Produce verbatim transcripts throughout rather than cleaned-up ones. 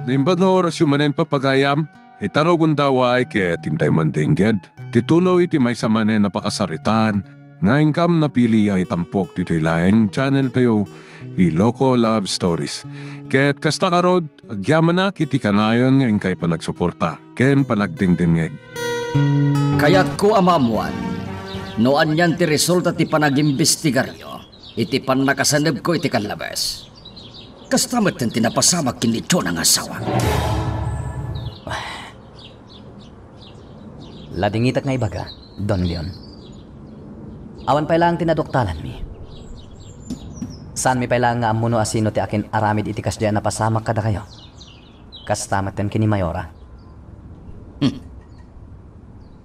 Imbag nga orasyo manen, papagayam, ita rugonda, ket intay man dengged ti tuloy ti maysa manen a pakasaritaan nga inkam napili a itampok ditoy laeng channel tayo, Iloko Love Stories. Ket kasta ngarud, agyamanak iti kanayon nga inkay panagsuporta ken panagdengdengngeg. Kayatko a maammuan no anian ti resulta ti panagimbestigaryo iti pannakasanebko iti kallabes. Kasta metten ti napasamak ken ni Jonah nga asawa. Ladingitek nga ibaga, Don Leon. Awan pay laeng ti naduktalanmi. Saanmi pay laeng nga ammo no asino ti akin-aramid iti kasdiay a napasamak kadakayo. Kasta metten ken ni Mayora. Hmm.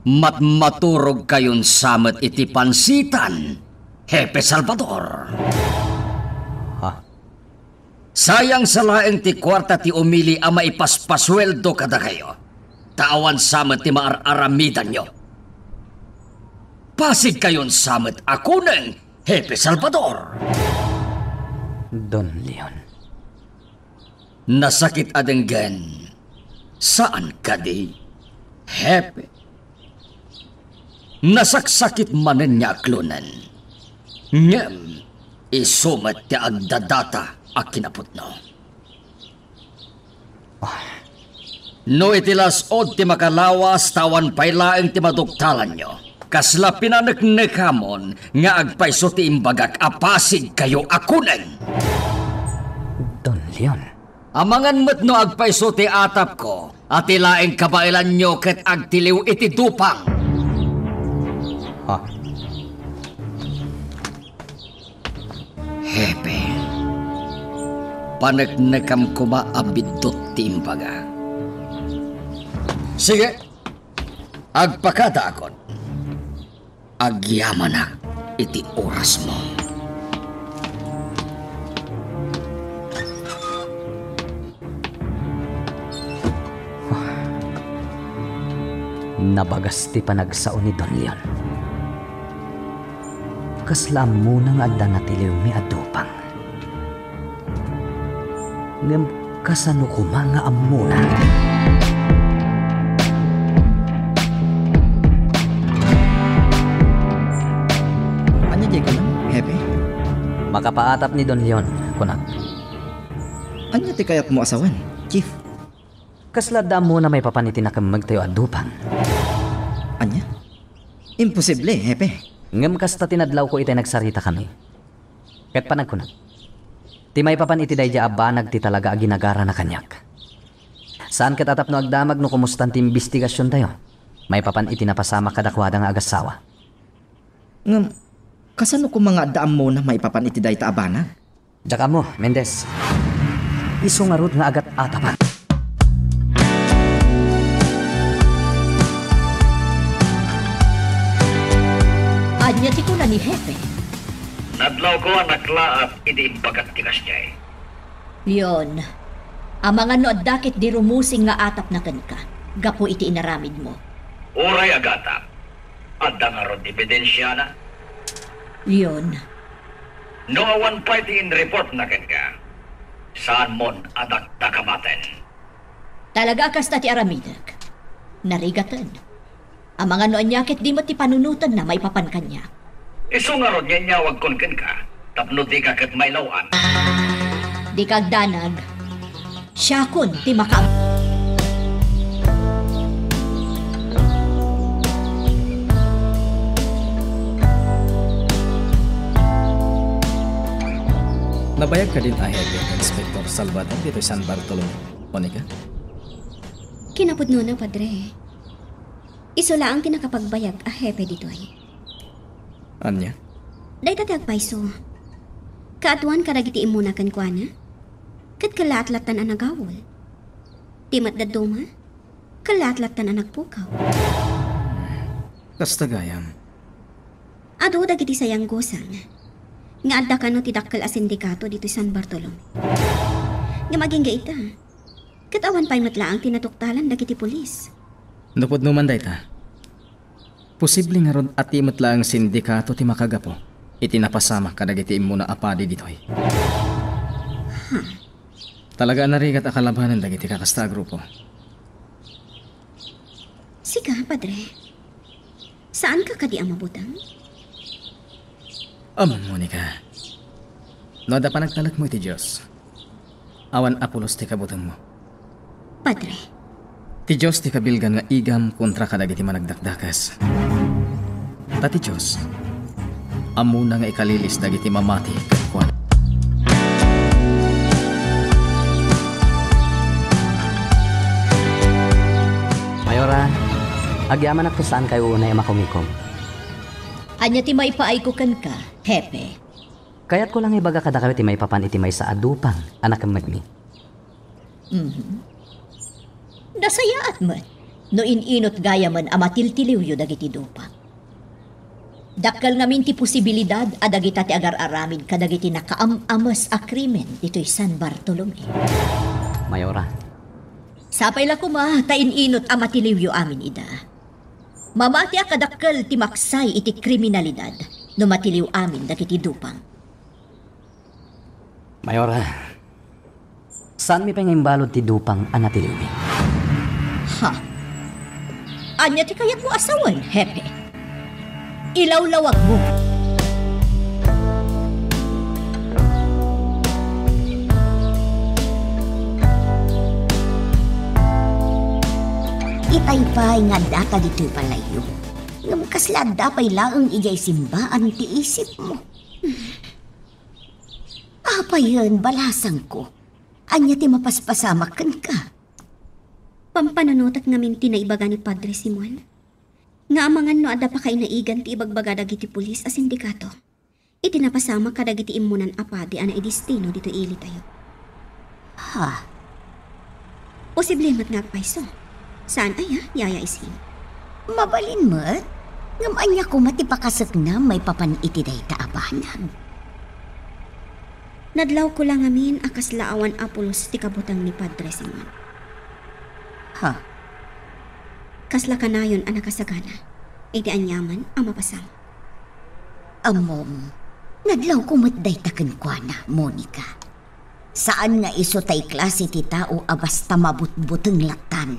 Matmaturogkayon sa met iti pansitan, Hepe Salvador. Ha? Sayang sa laeng ti kuarta ti umili a maipaspasueldo kadakayo, ta awan sa met ti maar-aramidanyo. Pasigkayon sa met a kuneng, Hepe Salvador. Don Leon. Nasakit a denggen, saan kadi, Hepe? Nasaksakit manen nga aklonen. Ngem isu met ti agdadata a kinapudno. No iti las-ud ti makalawas ta awan pay laeng ti maduktalanyo, kasla pinaneknekamon nga agpayso ti imbagak a pasigkayo a kuneng. Don Leon. Amangan met no agpayso ti atapko a ti laeng kabaelanyo ket agtiliw iti dupang. Ha? Hepe, paneknekam koma a biddut ti imbaga. Sige, agpakadaakon. Agyamanak iti orasmo. Nabagas ti panagsao ni Don Leon. Kasla ammona nga adda natiliwmi a dupang. Ngem kasano koma nga ammona? Ania diay kunam, Hepe? Makapaatap ni Don Leon, kunak. Ania ti kayatmo a sawen, Chief? Kasla adda ammona maipapan iti nakemmegtayo a dupang. Ania? Imposible, Hepe. Ngem kasta ti nadlawko itay nagsaritakami. Ket panagkunak, ti maipapan iti daydiay a banag ti talaga a ginagarana kaniak. Saan ket a tapno agdamag no kumustan ti imbestigasiontayo maipapan iti napasamak kadakuada nga agassawa. Ngem, kasano koma nga adda ammona maipapan iti dayta a banag? Diak ammo, Mendez. Isu ngarud nga agat-atapan. Ania ti kuna ni Hepe? Nadlawko a naklaat idi imbagak ti kasdiay. Leon, amangan no adda ketdi rumusing nga atapna kenka gapu iti inaramidmo. Uray agatap, adda ngarud ebidensiana? Leon. No awan pay ti inreportna kenka, saanmon a dakdakamaten. Talaga a kasta ti aramidek. Narigaten. Amangan no ania ket di met ti panunotenna maipapan kaniak. Isu ngarud nga inyawagkon kenka tapno dika ket mailaw-an. Dika agdanag. Siakon ti maka- Nabayag kadin a Hepe Inspector Salvador ditoy San Bartolome, Monica? Kinapudnona, Padre. Isu laeng ti nakapagbayag a hepe ditoy. Ania? Dayta ti agpayso. Kaaduan kadagiti immuna kenkuana, ket kellaat lattan a nagawul. Ti met dadduma, kellaat lattan a nagpukaw. Kasta gayam. Adu dagiti sayanggusang nga adda kano ti dakkel a sindikato ditoy San Bartolome. Ngem agingga ita, ket awan pay met laeng ti naduktalan dagiti pulis. No pudno man dayta, posible ngarud a ti met laeng sindikato ti makagapu iti napasamak kadagiti immuna a padi ditoy. Hmm. Talaga a narigat a kalabanan dagiti kakasta a grupo. Sika, Padre. Saanka kadi a mabuteng? Ammom, Monica. No adda panagtalekmo iti Dios, awan a pulos ti kabutengmo. Padre. Ti Dios ti kabilgan nga igam kontra kadagiti managdakdakes. Ta ti Dios, ammona nga ikalilis dagiti mamati kenkuana. Mayora, agyamanak ta saankayo unay a makumikom. Ania ti maipaayko kenka, Hepe? Kayatko la nga ibaga kadakayo ti maipapan iti maysa a dupang a nakemmegmi. Mhm. Nasayaat met no in-inut gayamen a matiltiliwyo dagiti dupang. Dakkel ngamin ti posibilidad a dagita ti agar-aramid kadagiti nakaam-ames a krimen ditoy San Bartolome. Mayora. Sapay la koma ta in-inut a matiliwyo amin ida. Mamatiak a dakkel ti maksay iti kriminalidad no matiliw amin dagiti dupang. Mayora, saanmi pay nga imbalud ti dupang a natiliwmi. Ha? Ania ti kayatmo a sawen, Hepe? Ilawlawagmo. Itay pay nga addaka ditoy balayyo. Ngem kasla adda pay laeng idiay simbaan ti isipmo. Apayen, balasangko. Ania ti mapaspasamak kenka? Pampanunotek ngamin ti naibaga ni Padre Simon, nga amangan no adda pakainaigan ti ibagbaga dagiti pulis a sindikato iti napasamak kadagiti immunan a padi a naidestino ditoy ilitayo. Ha? Posible met nga agpayso. Saan aya, Yaya Isin? Mabalin met? Ngem ania koma ti pakaseknam maipapan iti dayta a banag? Nadlawko la ngamin a kasla awan a pulos ti kabuteng ni Padre Simon. Ha? Kasla kanayon a nakasagana iti aniaman a mapasam. Ammom, nadlawko met dayta kenkuana, Monica. Saan nga isu tay klase ti tao a basta mabutbuteng lattan.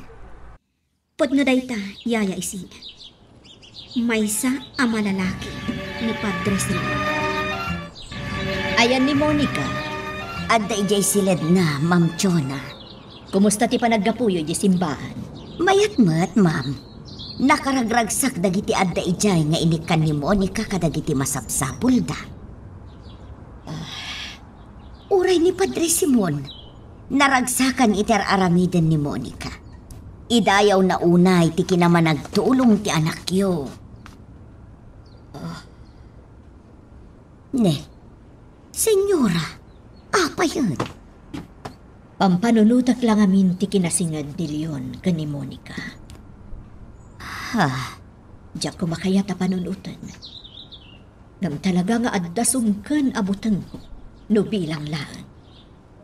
Pudno dayta, Yaya Isi. Maysa a malalaki ni Padre Simon. Ayan ni Monica. Adda idiay siledna, Ma'am Chona. Kumusta ti panaggapuyo idiay simbaan? Mayat met, ma'am. Nakaragragsak dagiti adda idiay nga inikkan ni Monica kadagiti masapsapulda. Ah. Uray ni Padre Simon, naragsakan iti ar-aramiden ni Monica. Idayawna unay ti kinamanagtulong ti anakyo. Ah. Ne, Senyora, apayen? Pampanunotek la ngamin ti kinasinged ni Leon ken ni Monica. Ha? Diak koma kayat a panunoten. Ngem talaga nga adda sumken a butengko no bilang laeng.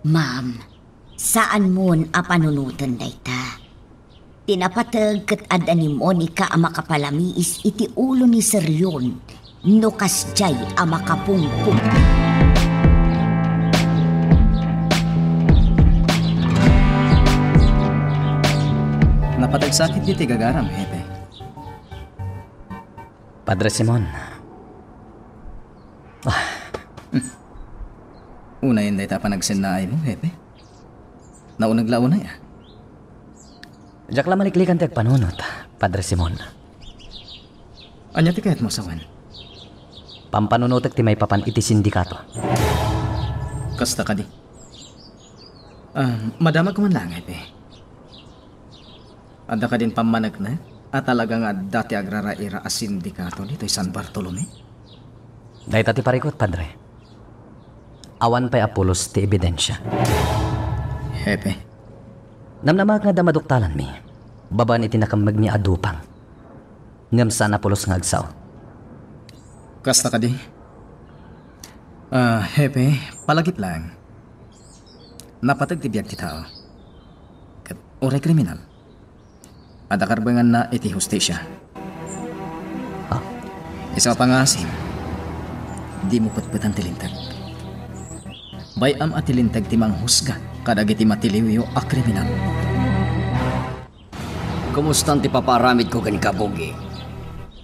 Ma'am, saanmon a panunoten dayta. Ti napateg ket adda ni Monica a makapalamiis iti ulo ni Sir Leon no kasdiay a makapungpong. Napateg sakit ti gagaram, Hepe. Padre Simon. Ah. Unayen dayta a panagsennaaymo, Hepe. Nauneg la unay, a. Diak la maliklikan ti agpanunot, Padre Simon. Ania ti kayatmo a sawen? Pampanunotek ti maipapan iti sindikato. Kasta kadi. Ah, madamagko man laeng, Hepe. Adda kadin pammaneknek a talaga nga adda ti agraraira a sindikato ditoy San Bartolome? Dayta ti parikut, Padre. Awan pay a pulos ti ebidensia. Hepe. Namnamaek nga adda maduktalanmi babaen iti nakemmegmi a dupang. Ngem saan a pulos nga agsao. Kasta kadi? Ah, Hepe, palagip laeng. Napateg ti biag ti tao. Ket uray kriminal, adda karbenganna iti hustisia. Ah. Isu a pangasim, dimo petpetan ti linteg. Bay-am a ti linteg ti manghusga kadagiti matiliwyo a kriminal. Kumustan ti papaaramidko kenka, Bugi?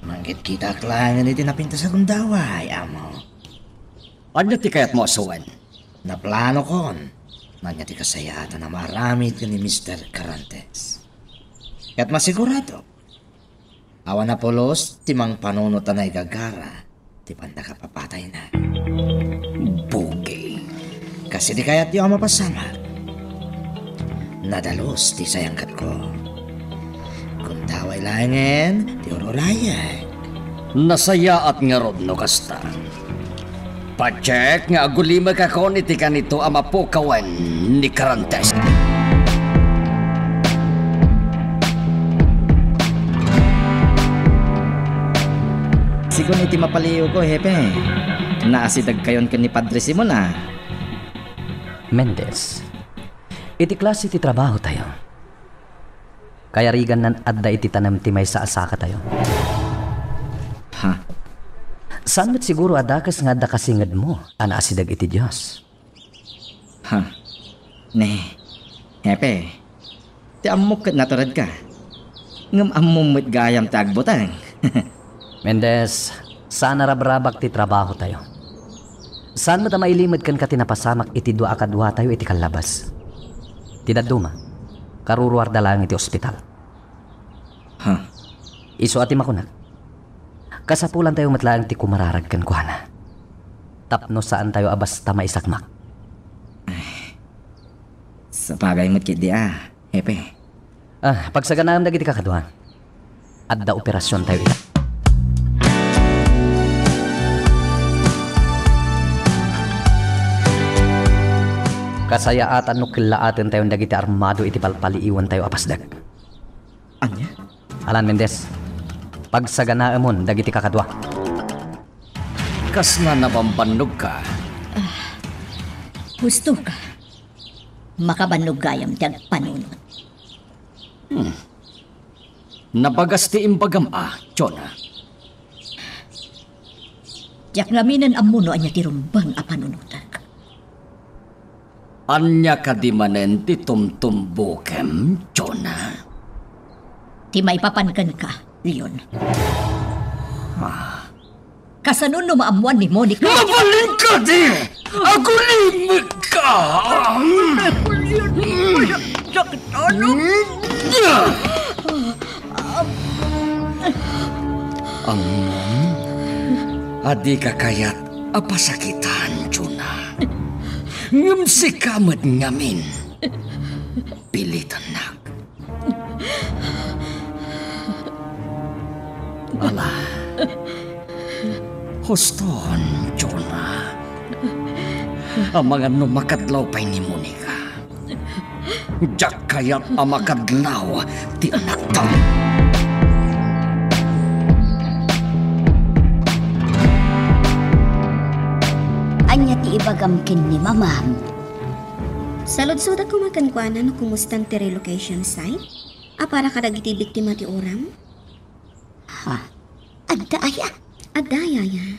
Mangkitkitaak laengen iti napintas a gundaway, Amo. Ania ti kayatmo a suwen? Naplanokon no ania ti kasayaatan a maaramid ken ni Mister Carantes. Ket masigurado, awan a pulos ti mangpanunot a naigagara ti pandakapapatayna. Bugi. Kas iti kayatyo a mapasamak, nadalus ti sayangkatko. Gundaway laengen ti ururayek. Nasayaat ngarud no kasta. Patiek nga agulimekakon iti kanito a mapukawen ni Carantes. Sigun iti mapaliiwko, Hepe. Naasidegkayon ken ni Padre Simon, a. Mendez, iti klase ti trabahotayo, kayarigannan adda iti tanem ti maysa a sakatayo. Ha? Saan met siguro a dakes nga adda kasingedmo a naasideg iti Dios? Ha? Ne, Hepe, ti ammok ket naturedka. Ngem ammom met gayam ti agbuteng. Mendez, saan a rabrabak ti trabahotayo. Saan met a mailimed kenka ti napasamak iti dua a kaduatayo iti kallabas. Ti dadduma, karuruarda laeng iti ospital. Ha? Isu a ti makunak, kasapulantayo met laeng ti kumararag kenkuana tapno saantayo a basta maisakmak. Sapagay met ketdi a, Hepe. Ah, pagsaganaem dagiti kakadua. Adda operasiontayo ita. Kasayaatan no kellaatentayon dagiti armado iti palpaliiwentayo a pasdek. Ania? Alan Mendez, pagsaganaemon dagiti kakadua. Kasla nabambannogka? Husto ka. Makabannog gayam ti agpanunot. Hmm. Nabagas ti imbagam a, Jonah. Diak ngaminen ammo no ania ti rumbeng a panunotek. Ania kadi manen ti tumtumbokem, Jonah? Ti maipapan kenka, Leon. Ah. Kasano no maammuan ni Monica? Mabalin kadi! Agulimekka! Sakit, ano? Ammom a dika kayat a pasakitan, Jonah. Ngem sika met ngamin, pilitannak. Ala. Huston, Jonah. Amangan no makadlaw pay ni Monica. Diak kayat a makadlaw ti anakta. Ania ti ibagam ken ni mamam? Saludsodak koma kenkuana no kumustan ti relocation site a para kadagiti biktima ti uram? Ha? Adda aya? Adda, Yaya.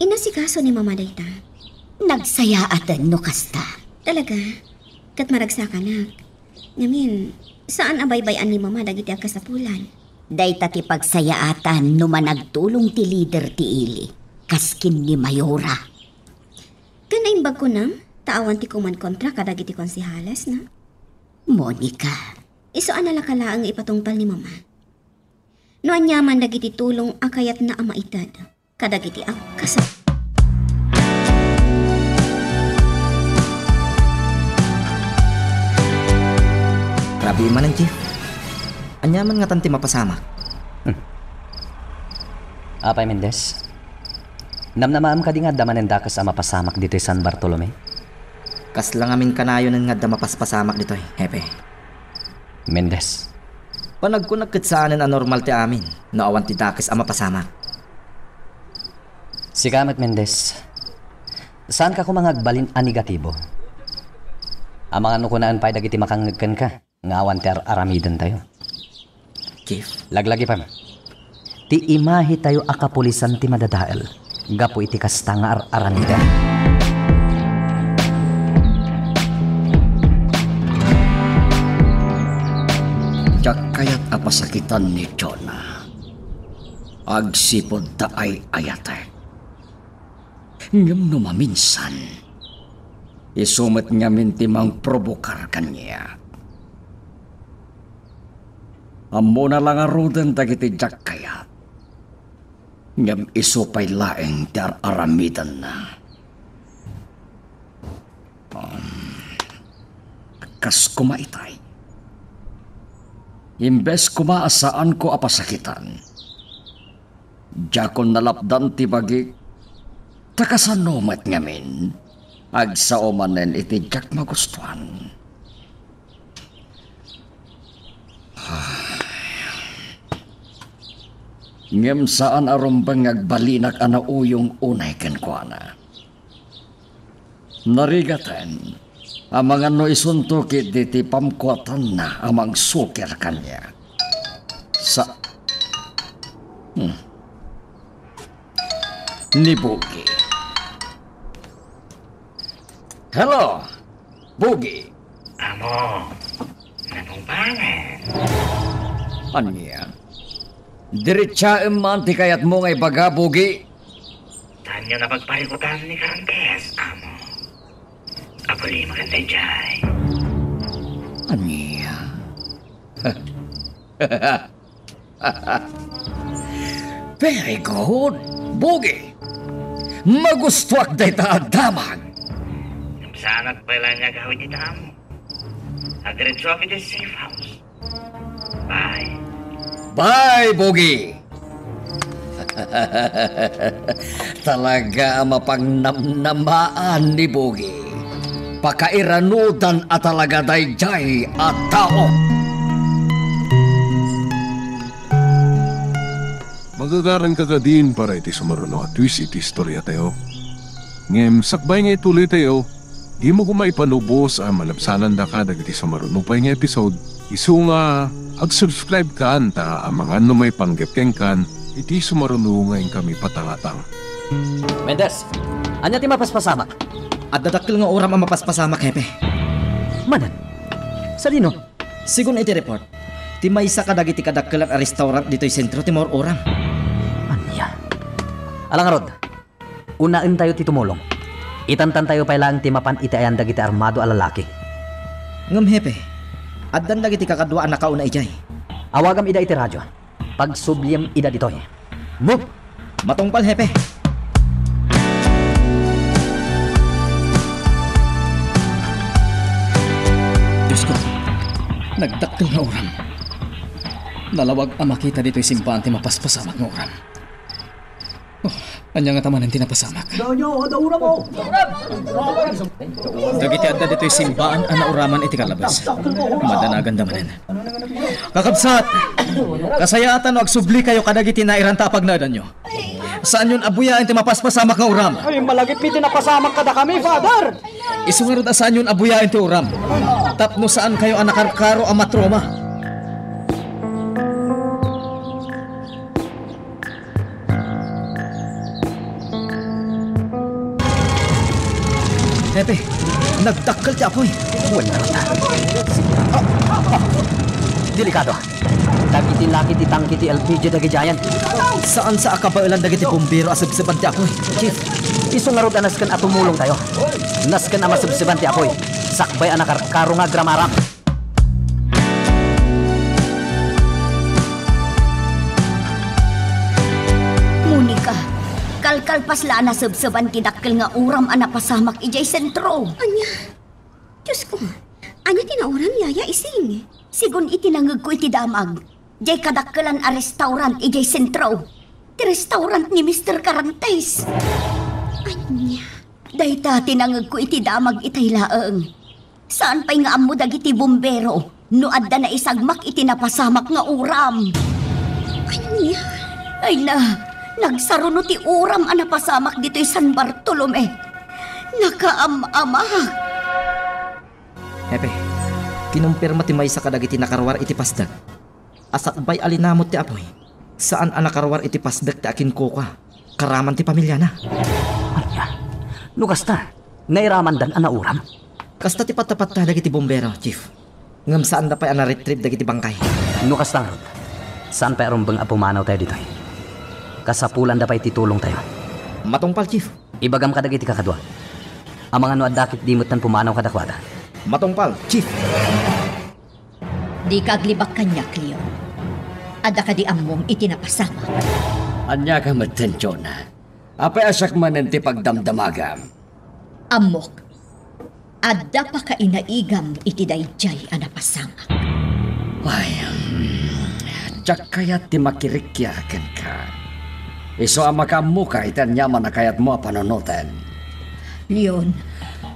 Inasikaso ni Mama dayta. Nagsayaaten no kasta. Talaga? Ket maragsakanak. Ngamin, saan a baybay-an ni Mama dagiti agkasapulan. Dayta ti pagsayaatan no managtulong ti lider ti ili, kas ken ni Mayora. Ken naimbag kunam, ta awan ti kumankontra kadagiti konsehales, na? Monica. Isu a nalaka laeng nga ipatungpal ni Mama. No aniaman dagiti tulong a kayatna a maited kadagiti agkasa- Rabii manen, Chief. Aniaman ngatan ti mapasamak? Hmm. Apay Mendez? Namnamaem kadi nga adda manen dakes a mapasamak ditoy San Bartolome? Kasla ngamin kanayonen nga adda mapaspasamak ditoy, Hepe. Mendez. Panagkunak ket saanen a normal ti amin no awan ti dakes a mapasamak. Sika met, Mendez. Saanka koma nga agbalin a negatibo? Amangan no kunaen pay dagiti makangngeg kenka nga awan ti ar-aramidentayo. Chief. Laglagipem. Ti imahetayo a kapulisan ti madadael gapu iti kasta nga ar-aramiden. a pasakitan ni Jonah agsipud ta ay-ayatek. Ngem no maminsan, isu met ngamin ti mangprobokar kaniak. Ammona la ngaruden dagiti diak kayat, ngem isu pay laeng ti ar-aramidenna. Um, kas koma itay, imbes koma a saanko a pasakitan, diakon nalapdan ti bagik, ta kasano met ngamin, agsao manen iti diak magustuan. Ngem saan a rumbeng nga agbalinak a nauyong unay kenkuana. Narigaten, amangan no isunto ketdi ti pamkuatanna a mangsukir kaniak. Sa-, hmm. Ni Bugi. Hello, Bugi. Amo, natungpangan. Ania? Diretsaem man ti kayatmo nga ibaga, Bugi. Saanyo napagparikutan ni Karantes, amo. Apuli, maganda jay. Ania? Very good, Bugi. Magustuak dayta a damag. Saan at pwela niya gawin iti tamo? Agretso kami iti safe house. Bye. Bye, Bugi. Talaga a mapangnamnamaan ni Bugi. Pakairanudan a talaga daydiay a tao. Magagaranka kadin para iti sumaruno a twist iti istoriatayo. Ngem sakbay nga ituloytayo, dimo koma ipanubos a malabsanandaka dagiti sumaruno pay nga episode, isu nga agsubscribe kan ta amangan no maipanggep kenkan iti sumaruno nga inkami patangatang. Mendez, ania ti mapaspasamak? Adda dakkel nga uram a mapaspasamak, Hepe. Manen? Sadino? Segun iti report, ti maysa kadagiti kadakkelan a restaurant ditoy sentro ti maur-uram. Ania? Ala ngarud, unaentayo ti tumulong. Itantantayo pay laeng ti mapan iti ayan dagiti armado a lalaki. Ngem, Hepe, addan dagiti kakadua a nakauna idiay. Awagam ida iti radio. Pagsubliem ida ditoy. Move! Matungpal, Hepe. Diosko, nagdakkel nga uram. Nalawag a makita ditoy simbaan ti mapaspasamak nga uram. Oh, ania ngata manen ti napasamak? Doño, ada uram mo. Dagiti adda ditoy simbaan a nauraman iti kalabas. Madanaganda manen. Kakabsat, kasayaatan no agsublikayo kadagiti nairanta a pagnaedanyo. Saanyon a buyaen ti mapaspasamak nga uram. Ay, malagip iti napasamak kadakami, Father! Isu ngarud a saanyon a buyaen ti uram. Tapno saankayo a nakarkaro a matroma. Hepe, nagdakkel ti apuy. Wen, narata. Ah, ah, ah. Delikado. Dagiti laki ti tangke ti L P G dagidiayen. Saan sa a kabaelan dagiti bumbero a sebseban ti apuy. Chief, isu ngarud a nasken a tumulongtayo. Nasken a masebseban ti apuy. Sakbay a nakarkaro nga agramaram. Monica, kalkalpas la a nasebseban ti dakkel nga uram a napasamak idiay sentro. Ania? Diosko, ania ti nauram, Yaya Ising? Segun iti nangegko iti damag, diay kadakkelan a restaurant idiay sentro. Ti restaurant ni Mister Carantes. Ania? Dayta ti nangegko iti damag itay laeng. Saan pay nga ammo dagiti bumbero no adda naisagmak iti napasamak nga uram. Ania? Ay na, nagsaruno ti uram a napasamak ditoy San Bartolome. Nakaam-amak. Hepe, kinumpirma ti maysa kadagiti nakaruar iti pasdek a sakbay a linamut ti apuy, saan a nakaruar iti pasdek ti akinkukua, karaman ti pamiliana. Ania? No kasta, nairamandan a nauram? Kasta ti pattapatta dagiti bumbero, Chief. Ngem saanda pay a na-retrieve dagiti bangkay. No kasta ngarud, saan pay a rumbeng a pumanawtayo ditoy? Kasapulanda pay ti tulongtayo. Matungpal, Chief. Ibagam kadagiti kakaduak. Amangan no adda ketdi metten pumanaw kadakuada. Matungpal, Chief. Dika aglibak kaniak, Leon. Adda kadi ammom iti napasamak? Ania ka metten, Jonah? Apay a siak manen ti pagdamdamagam? Ammok, adda pakainaigam iti daydiay a napasamak. Ay, hmm, diak kayat ti makirikkia kenka. Isu a makaammoka iti aniaman a kayatmo a panunoten. Leon.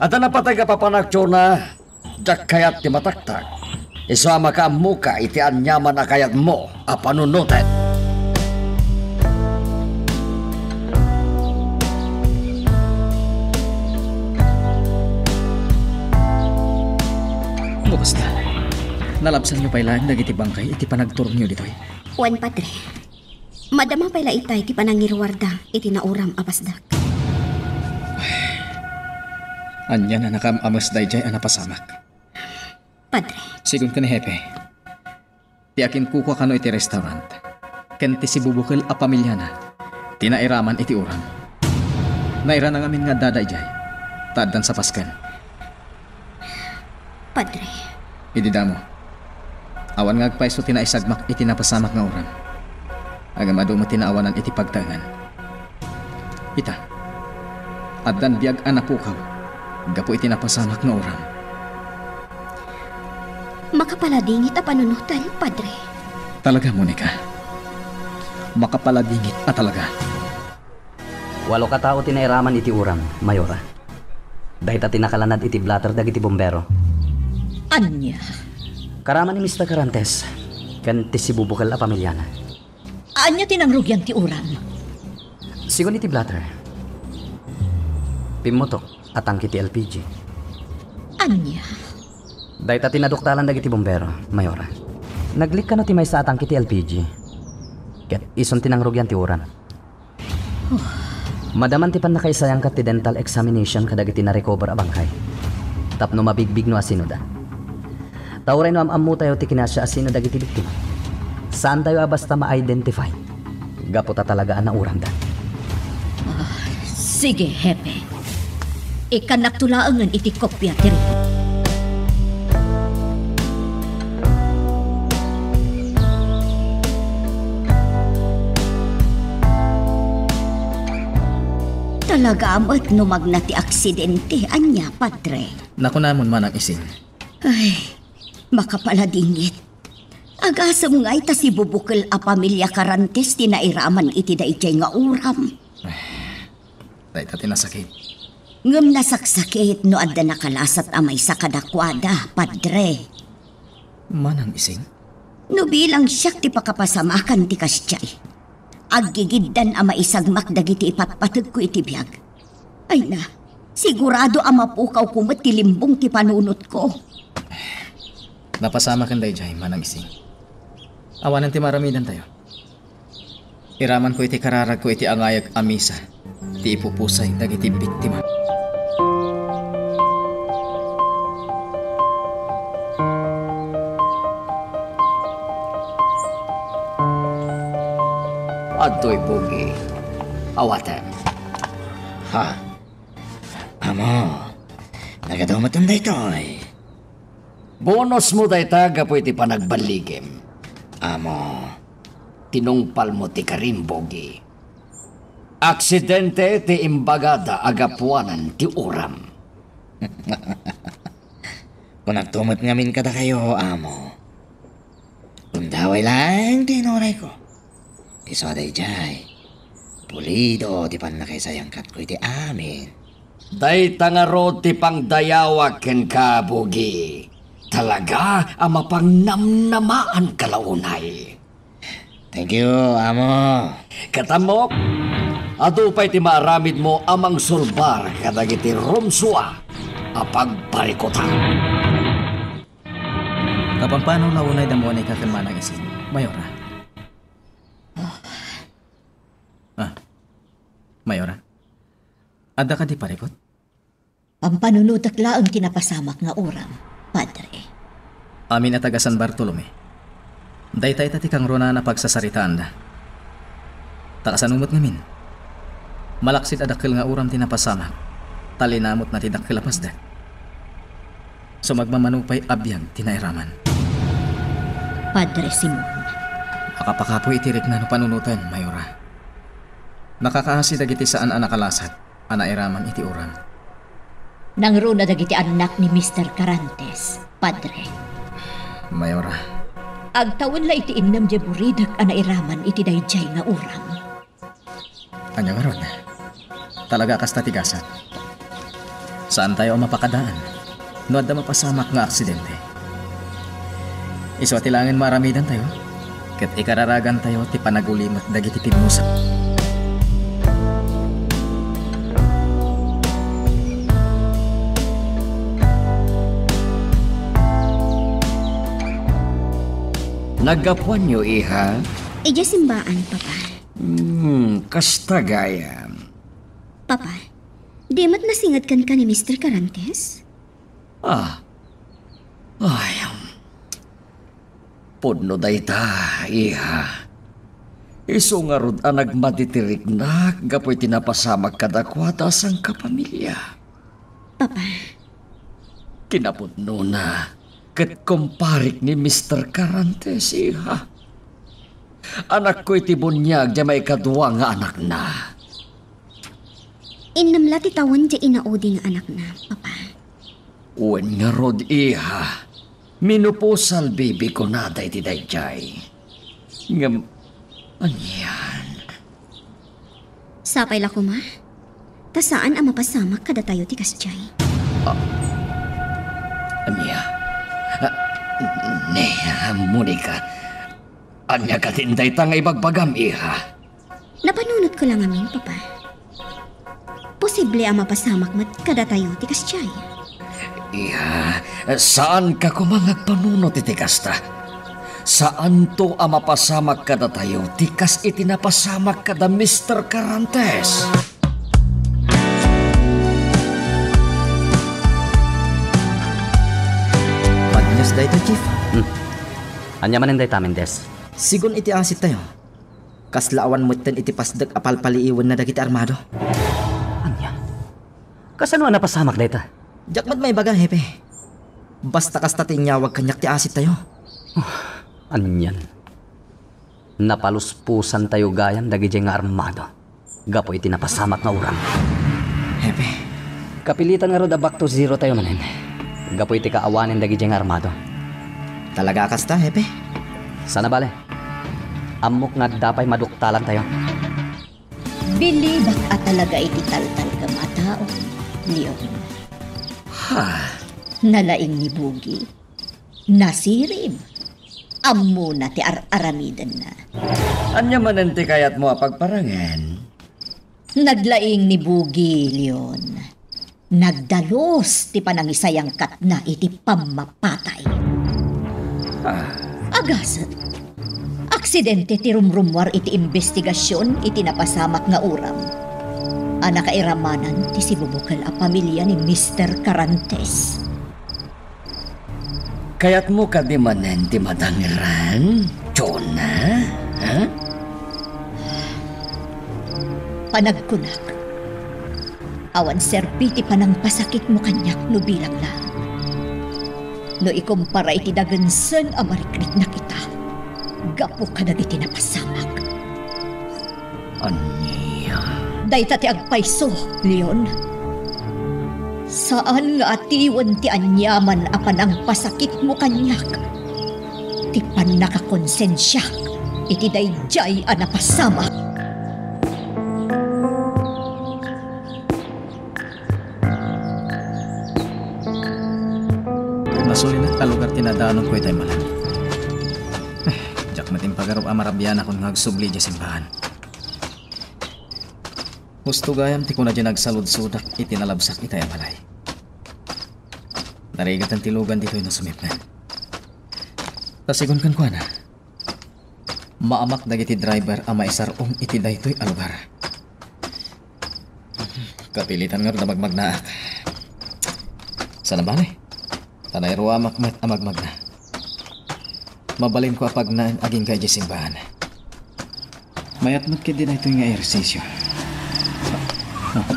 Adda napateg a papanak, Jonah. Diak kayat ti mataktak. Isu a makaammoka iti aniaman a kayatmo a panunoten. No kasta, nalabsanyo pay laeng dagiti bangkay iti panagturongyo ditoy? Wen, Padre. Madama pay la itay ti panangiruarda iti nauram a pasdak. Ania a nakaam-ames daydiay a napasamak? Padre. Sigun ken ni Hepe, ti akinkukua kano iti restaurant, ken ti sibubukel a pamiliana, ti nairaman iti uram. Nairana ngamin nga adda daydiay, ta addan sa pasken. Padre. Idi damo, awan nga agpayso ti naisagmak iti napasamak nga uram. Agamado met ti naawanan iti pagtaengan. Ita, addan biag a napukaw gapu iti napasamak nga uram. Makapaladingit a panunoten, Padre. Talaga, Monica. Makapaladingit a talaga. Walo ka tao ti nairaman iti uram, Mayora. Dayta ti nakalanad iti blotter dagiti bombero. Ania? Karama ni Mister Carantes ken ti sibubukel a pamiliana. Ania ti nangrugian ti uram? Sigun iti blotter, pimmutok a tangke ti L P G. Ania? Dayta ti naduktalan dagiti bombero, Mayora. Naglik kano ti maysa a tangke ti L P G. Ket isun ti nangrugian ti uram. Madaman ti pannakaisayangkat ti dental examination kadagiti na-recover a bangkay tapno mabigbig no asinoda. Ta uray no am-ammotayo ti kinasya a sino dagiti biktima, saantayo a basta ma-identify gapu ta talaga a nauramda. Ah, sige, Hepe. Ikkannakto laengen iti kopia ti report. Talaga met no magna ti aksidente, ania, Padre? Nakunamon, Manang Ising. Ay, makapaladingit. Agasem ngay ta sibubukel a pamilya Carantes ti nairaman iti daydiay nga uram. Dayta ti nasakit. Ngem nasaksakit no adda nakalasat a maysa kadakuada, Padre. Manang Ising? No bilang siak ti pakapasamakan ti kasdiay, aggigiddan a maisagmak dagiti ipatpategko iti biag. Ay na, sigurado a mapukawko met ti limbong ti panunotko. Napasamaken daydiay, Manang Ising. Awanen ti maaramidantayo. Iramanko iti kararagko iti angayek a misa ti ipupusay dagiti biktima. Adtoy, Pogi. Awatem. Ha? Amo, nagadu met daytoy. Bonusmo dayta gapu iti panagballigim. Amo, tinungpalmo ti karim, Pogi. Aksidente ti imbagada a gapuanan ti uram. Kunakto met ngamin kadakayo, amo. Gundaway laeng ti inurayko. Isu a daydiay, pulido ti pannakaisayangkatko iti amin. Dayta ngarud ti pangdayawak kenka, Pogi. Talaga a mapangnamnamaanka la unay. Thank you, amo. Ket ammok, adu pay ti maaramidmo a mangsulbar kadagiti rumsua a pagparikutan. Napampanaw la unay da Monica ken Manang Ising, Mayora? Ah, Mayora? Adda kadi parikut? Pampanunotek laeng ti napasamak nga uram, Padre. Amin a taga San Bartolome. Dayta ita ti kangrunaan a pagsasaritaanda. Ta kasano met ngamin? Malaksid a dakkel nga uram ti napasamak, ta linamutna ti dakkel a pasdek. Sumagmamano pay a biag ti nairaman. Padre Simon. Makapakapoy iti rikna no panunoten, Mayora. Nakakaasi dagiti saan a nakalasat a nairaman iti uram. Nangruna dagiti annak ni Mister Carantes, Padre. Mayora. Agtawen la iti innem diay buridek a nairaman iti daydiay nga uram. Ania ngarud? Talaga a kasta ti gasat? Saantayo a mapakadaan no adda mapasamak nga aksidente. Isu a ti laengen maaramidantayo, ket ikararagantayo ti panagulimek dagiti pimmusa. Naggapuanyo, iha? Idiay simbaan, Papa. Hmm, kasta gayam. Papa, di met nasinget kenka ni Mister Carantes? Ah. Ay, um, pudno dayta, iha. Isu ngarud a nagmadi ti riknak gapu iti napasamak kadakuada a sangkapamilia. Papa. Kinapudnona, ket kumparik ni Mister Carantes, iha. Anakko iti buniag diay maikadua nga anakna. Innem la ti tawen diay inaudi nga anakna, Papa. Wen ngarud, iha. Menopausal, bibi, kunada iti daydiay. Ngem, anian? Sapay la koma, ta saan a mapasamak kadatayo ti kasdiay. Ah, ania? Ah, ne, Monica, ania katin dayta nga ibagbagam, iha? Napanunotko la ngamin, Papa. Posible a mapasamak met kadatayo ti kasdiay. Iha, saanka koma nga agpanunot iti kasta. Saanto a mapasamak kadatayo ti kas iti napasamak kada Mister Carantes. Madias daytoy, Chief. Hmm. Ania manen dayta, Mendez? Sigun iti asittayo, kasla awan metten iti pasdek a palpaliiwenna dagiti armado. Ania? Kasano a napasamak dayta? Diak met maibaga, Hepe. Basta kasta ti inyawag kaniak ti asittayo. Anian? Napalusposantayo gayam dagidiay nga armado gapu iti napasamak nga uram. Hepe. Kapilitan ngarud a back to zero tayo manen gapu iti kaawanen dagidiay nga armado. Talaga a kasta, Hepe? Sana bale. Ammok nga adda pay maduktalantayo. Bilibak a talaga iti taltalgam a tao, Leon. Ha? Nalaing ni Bugi. Nasirib. Ammona ti ar-aramidenna. Ania manen ti kayatmo a pagparangen? Naglaing ni Bugi, Leon. Nagdalus ti panangisayangkatna iti pammapatay. Ah. Agasat, aksidente ti rumrumuar iti imbestigasion iti napasamak nga uram a nakairamanan ti sibubukel a pamilia ni Mister Carantes. Kayatmo kadi manen ti madangran, Jonah? Ha? Panagkunak, awan serbi ti panangpasakitmo kaniak no bilang laeng. No ikumpara iti dagensen a marikriknak ita, gapu kadagiti napasamak. Ania? Dayta ti agpayso, Leon. Saan nga atiwen ti aniaman a panangpasakitmo kaniak. Ti pannakakonsensiak iti daydiay a napasamak. Nasulinak a lugar ti nadanonko itay malam. Eh, diak met impagarup a marabianakon nga agsubli idiay simbahan. Husto gayam ti kuna diay nagsaludsodak iti nalabsak itay a balay. Narigaten ti lugan ditoy no sumipnget. Ta sigun kenkuana, maamak dagiti driver a maisar-ong iti daytoy a lugar. Kapilitan ngarud a magmagnaak. Sana bale, ta nairuamak met a magmagna. Mabalinko a pagnaen agingga idiay simbahan. Mayat met ketdi daytoy nga ehersisio. Ah,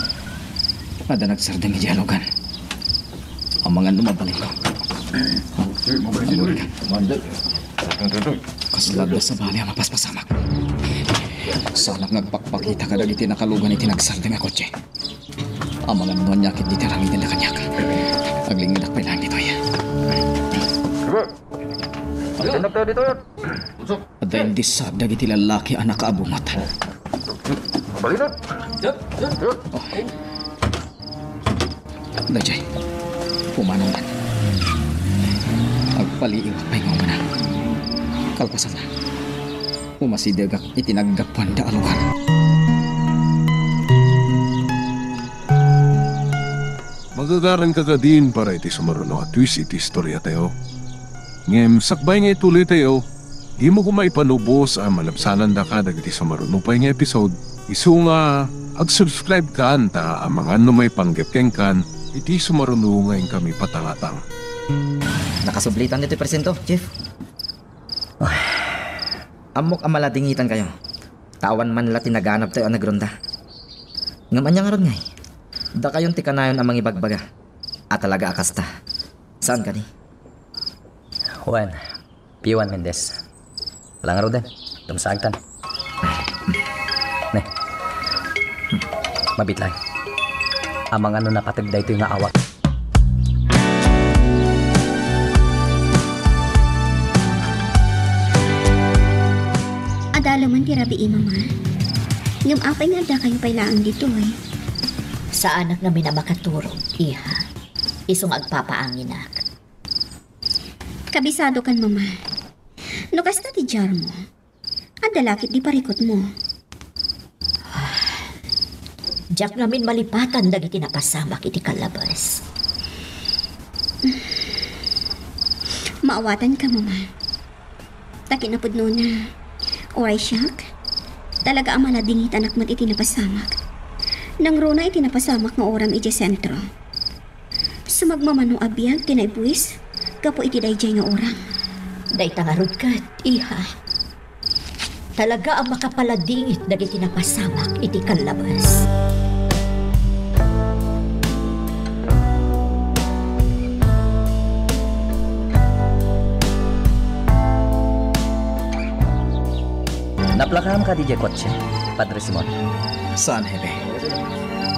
adda nagsardeng idiay alugan. Amangan no mabalinko. Kasla adda sabali a mapaspasamak. Saanak nga agpakpakita kadagiti nakalugan iti nagsardeng a kotse. Amangan no ania ketdi ti aramidenda kaniak. Aglingedak pay laeng ditoy. Agtindagtayo ditoy. Adda indisab dagiti lallaki a nakaabungot. Balinat! Daydiay, pumanawnan. Agpaliiwak pay nga umuna. Kalpasanna, umasidegak iti naggapuanda a lugar. Magagaranka kadin para iti sumaruno a twist iti istoriatayo. Ngem sakbay nga ituloytayo, dimo koma ipanubos a malabsanandaka dagiti sumaruno pay nga episode, isu nga agsubscribe kan ta amangan no maipanggep kenkan iti sumaruno nga inkami patangatang. Nakasublitan ditoy presento, Chief. Ammok a maladingitankayo. Ta awan man la ti naganabtayo a nagronda. Ngem ania ngarud ngay? Dakayon ti kanayon a mangibagbaga a talaga a kasta. Saan kadi? Wen, P one Mendez. Ala ngaruden, dumsaagtan. Ne. Mabitlay. Amangan no napateg daytoy nga awat. Adaleman ti rabii, Mama. Ngem apay nga addakayo pay laeng ditoy? Saanak ngamin a makaturog, iha. Isu nga agpapaanginak. Kabisadokan, Mama. No kasta ti diarmo, adda la ketdi parikutmo. Diak ngamin malipatan dagiti napasamak iti kallabas. Maawatanka, Mama. Ta kinapudnona, uray siak, talaga a maladingitanak met iti napasamak. Nangruna iti napasamak nga uram idiay sentro. Sumagmamano a biag ti naibuis gapu iti daydiay nga uram. Dayta ngarud ket, iha. Talaga a makapaladingit dagiti napasamak iti kallabas. Naplakaam kadi diay kotse, Padre Simon? Saan, Hepe.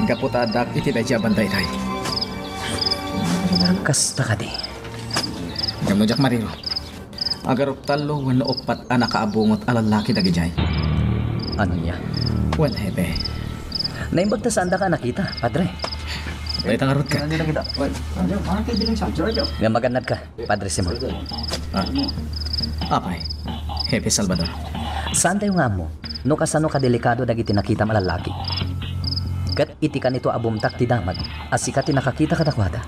Gapu ta addaak iti daydiay a banda itay. Kasta kadi. Ngem no diak mariro, agarup tallo wenno uppat a nakaabungot a lallaki dagidiay. Ania? Wen, Hepe. Naimbag ta saandaka a nakita, Padre. Dayta ngarud ket. Ngem agannadka, Padre Simon. Ah. Apay, Hepe Salvador. Saantayo nga ammo no kasano kadelikado dagiti nakitam a lallaki. Ket iti kanito a bumtak ti damag a sika ti nakakita kadakuada.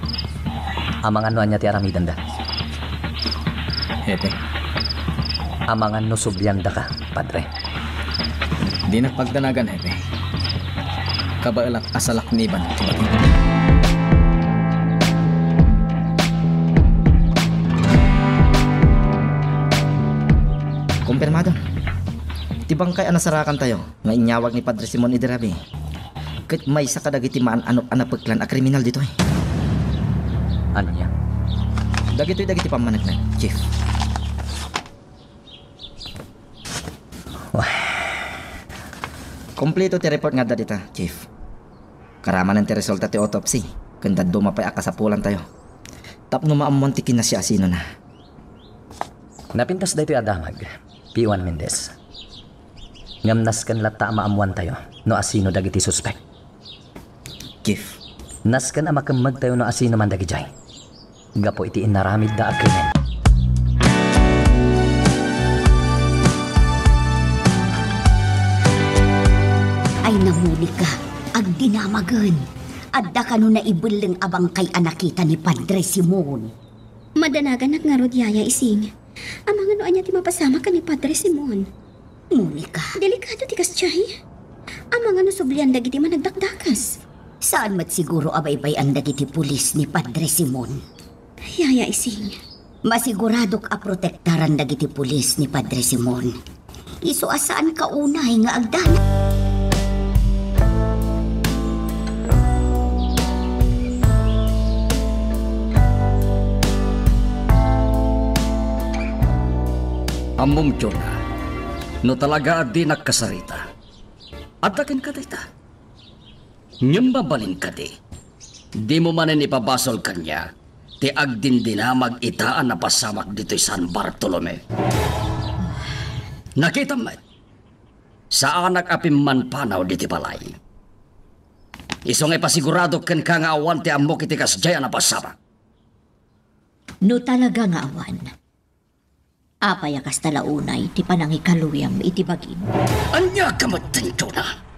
Amangan no ania ti aramidenda. Hepe. Amangan no subliandaka, Padre. Dinak pagdanagan, Hepe. Kabaelak a salakniban ti bagi. Kumpirmado. Ti bangkay a nasarakantayo nga inyawag ni Padre Simon idi rabii, ket maysa kadagiti maan-anok a napeklan a kriminal ditoy. Ania? Dagitoy dagiti pammaneknek, Chief. Wah. Kompleto ti report nga adda dita, Chief. Karamanen ti resulta ti autopsy, ken dadduma pay a kasapulantayo tapno maammuan ti kinasiasinona. Napintas daytoy a damag, P one Mendez. Ngem nasken latta a maammuantayo no asino dagiti suspek. Chief. Nasken a makemmegtayo no asino man dagidiay gapu iti inaramidda a krimen. Ay, Monica, agdinamagen. Adda kano naibelleng a bangkay a nakita ni Padre Simon? Madanaganak ngarud, Yaya Ising. Amangan no ania ti mapasamak ken ni Padre Simon. Monica. Delikado ti kasdiay. Amangan no sublian dagiti managdakdakes. Saan met siguro a baybay-an dagiti pulis ni Padre Simon? Yaya Ising, Masiguradok a protektaran dagiti pulis ni Padre Simon. Isu a saanka unay nga agdanag. Ammom, Jonah, no talaga a dinak kasarita, adda kenka dayta. Ngem mabalin kadi, dimo manen ipabasol kaniak ti agdindinamag ita a napasamak ditoy San Bartolome. Nakitam met, saanak a pimmanpanaw ditoy balay. Isu nga ipasiguradok kenka nga awan ti ammok iti kasdiay a napasamak. No talaga nga awan, apay a kasta la unay ti panangikaluyam iti bagim? Ania ka met, Jonah?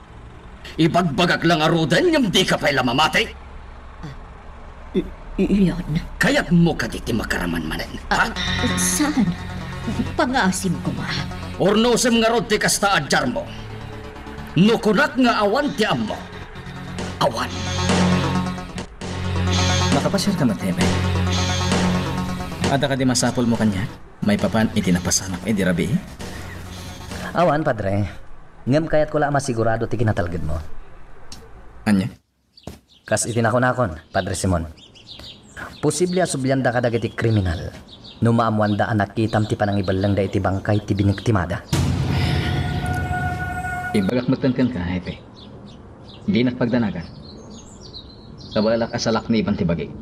Ibagbagak la ngaruden ngem dika pay la mamati? Ah, i-, iyon. Kayatmo kadi ti makaraman manen, ha? Ah, saan? Pangaasim koma. Urnosem ngarud ti kasta a diarmo. No kunak nga awan ti ammo, awan. Makapasiarka met, Hepe? Adda kadi masapulmo kaniak maipapan iti napasamak idi rabii? Awan, Padre. Ngem kayatko la a masigurado ti kinatalgedmo. Ania? Kas iti nakunakon, Padre Simon, posible a sublianda kadagiti kriminal no maammoanda a nakitam ti panangibellengda iti bangkay ti biniktimada. Ibagak metten kenka, Hepe. Dinak pagdanagan. Kabaelak a salakniban ti bagik.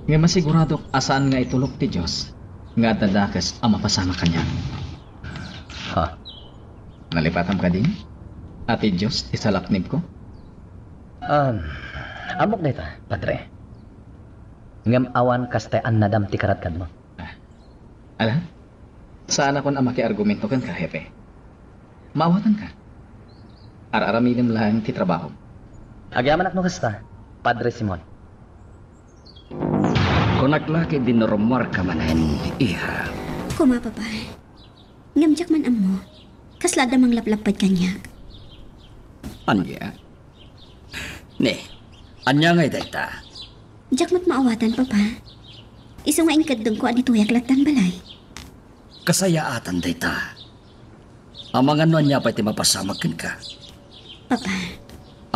Ngem masiguradok a saan nga itulok ti Dios nga adda dakes a mapasamak kaniak. Ha? Nalipatam kadi a ti Dios ti salaknibko? Um, ammok dayta, Padre. Ngem awan kas ti annadam ti karadkadmo. Ah. Ala? Saanakon a makiargumento kenka, Hepe. Maawatanka. Ar-aramidem laeng ti trabahom. Agyamanak no kasta, Padre Simon. Kunak la ket dinurumuarka manen, iha. Koma, Papa. Ngem diak man ammo, kasla adda manglaplapped kaniak. Ania? Ne, ania ngay dayta? Diak met maawatan, Papa. Isu nga inkeddengko a ditoyak lattan balay. Kasayaatan dayta. Amangan no ania pay ti mapasamak kenka. Papa.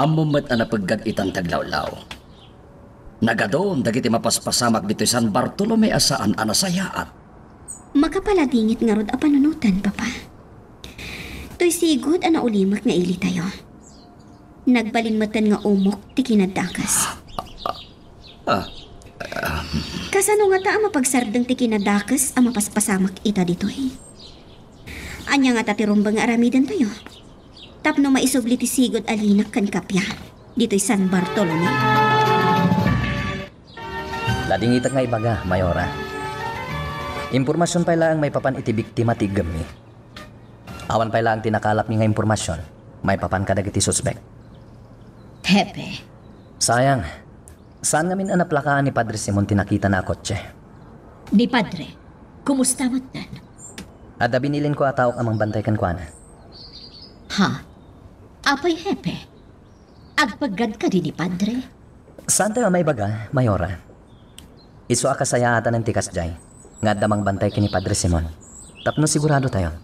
Ammom met a napeggad itan ti aglawlaw. Nagadum dagiti mapaspasamak ditoy San Bartolome a saan a nasayaat. Makapaladingit ngarud a panunotan, Papa. Toy sigud a naulimek nga ilitayo. Nagbalin metten nga umok ti kinadakes. Ah, ah. Kasano ngata a mapagsardeng ti kinadakes a mapaspasamak ita ditoy? Ania ngata ti rumbeng nga aramidentayo tapno maisubli ti sigud a linak ken kappia ditoy San Bartolome? Ladingitek nga ibaga, Mayora. Impormasion pay laeng maipapan iti biktima ti iggemmi. Awan pay laeng ti nakalapmi nga impormasion maipapan kadagiti suspek. Hepe. Sayang. Saan ngamin a naplakaan ni Padre Simon ti nakitana a kotse? Ni Padre, kumusta metten? Adda binilinko a taok a mangbantay kenkuana. Ha? Apay, Hepe? Agpeggad kadi ni Padre? Saantayo a maibaga, Mayora. Isu a kasayaatanen ti kasdiay nga adda mangbantay ken ni Padre Simon tapno siguradotayo.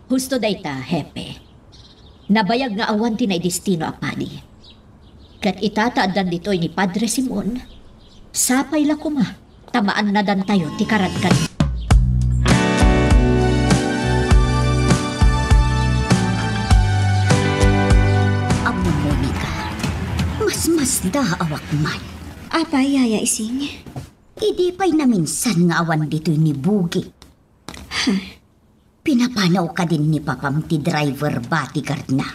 Husto dayta, Hepe. Nabayag nga awan ti naidestino a padi. Ket ita ta addan ditoy ni Padre Simon, sapay la koma ta maannadantayo ti karadkan. Ammom, Monica, masmasdaawak man. Apay, Yaya Ising? Idi pay naminsan nga awan ditoy ni Bugi. Ha? Pinapanaw kadin ni Papam ti driver bodyguard na?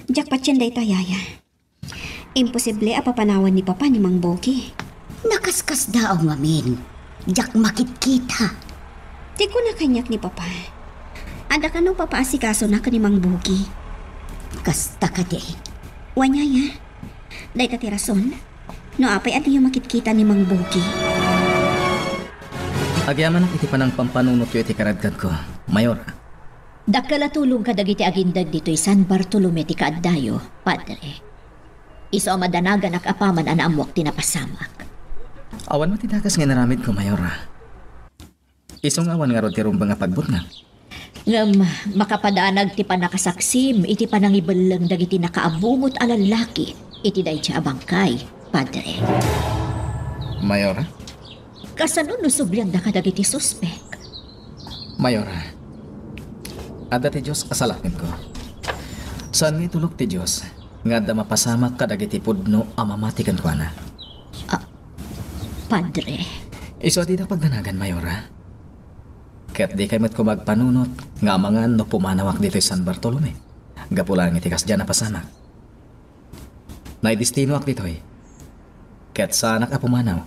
Diak patien dayta, Yaya. Imposible a papanawan ni Papa ni Mang Bogi. Nakaskasdaaw ngamin. Diak makitkita. Ti kuna kaniak ni Papa, adda kano papaasikasona ken ni Mang Bogi. Kasta kadi? Wen, Yaya. Dayta ti rason no apay a diyo makitkita ni Mang Bogi. Agyamanak iti panangpampanunotyo iti karadkadko, Mayora. Dakkel a tulong kadagiti agindeg ditoy San Bartolome ti kaaddayo, Padre. Isu a madanaganak apaman a naammoak ti napasamak. Awan met ti dakes nga inaramidko, Mayora. Isu nga awan ngarud ti rumbeng a pagbutngak. Ngem makapadanag ti pannakasaksim iti panangibelleng dagiti nakaabungot a lallaki iti daydiay a bangkay, Padre. Mayora? Kasano no sublianda kadagiti suspek? Mayora, adda ti Dios a salaknibko. Saan nga itulok ti Dios nga adda mapasamak kadagiti pudno a mamati kenkuana. Ah, Padre. Isu a didak pagdanagan, Mayora. Ket dikay met koma agpanunot nga amangan no pumanawak ditoy San Bartolome. Gapu laeng iti kasdiay a napasamak. Naidestinoak ditoy. Ket saanak a pumanaw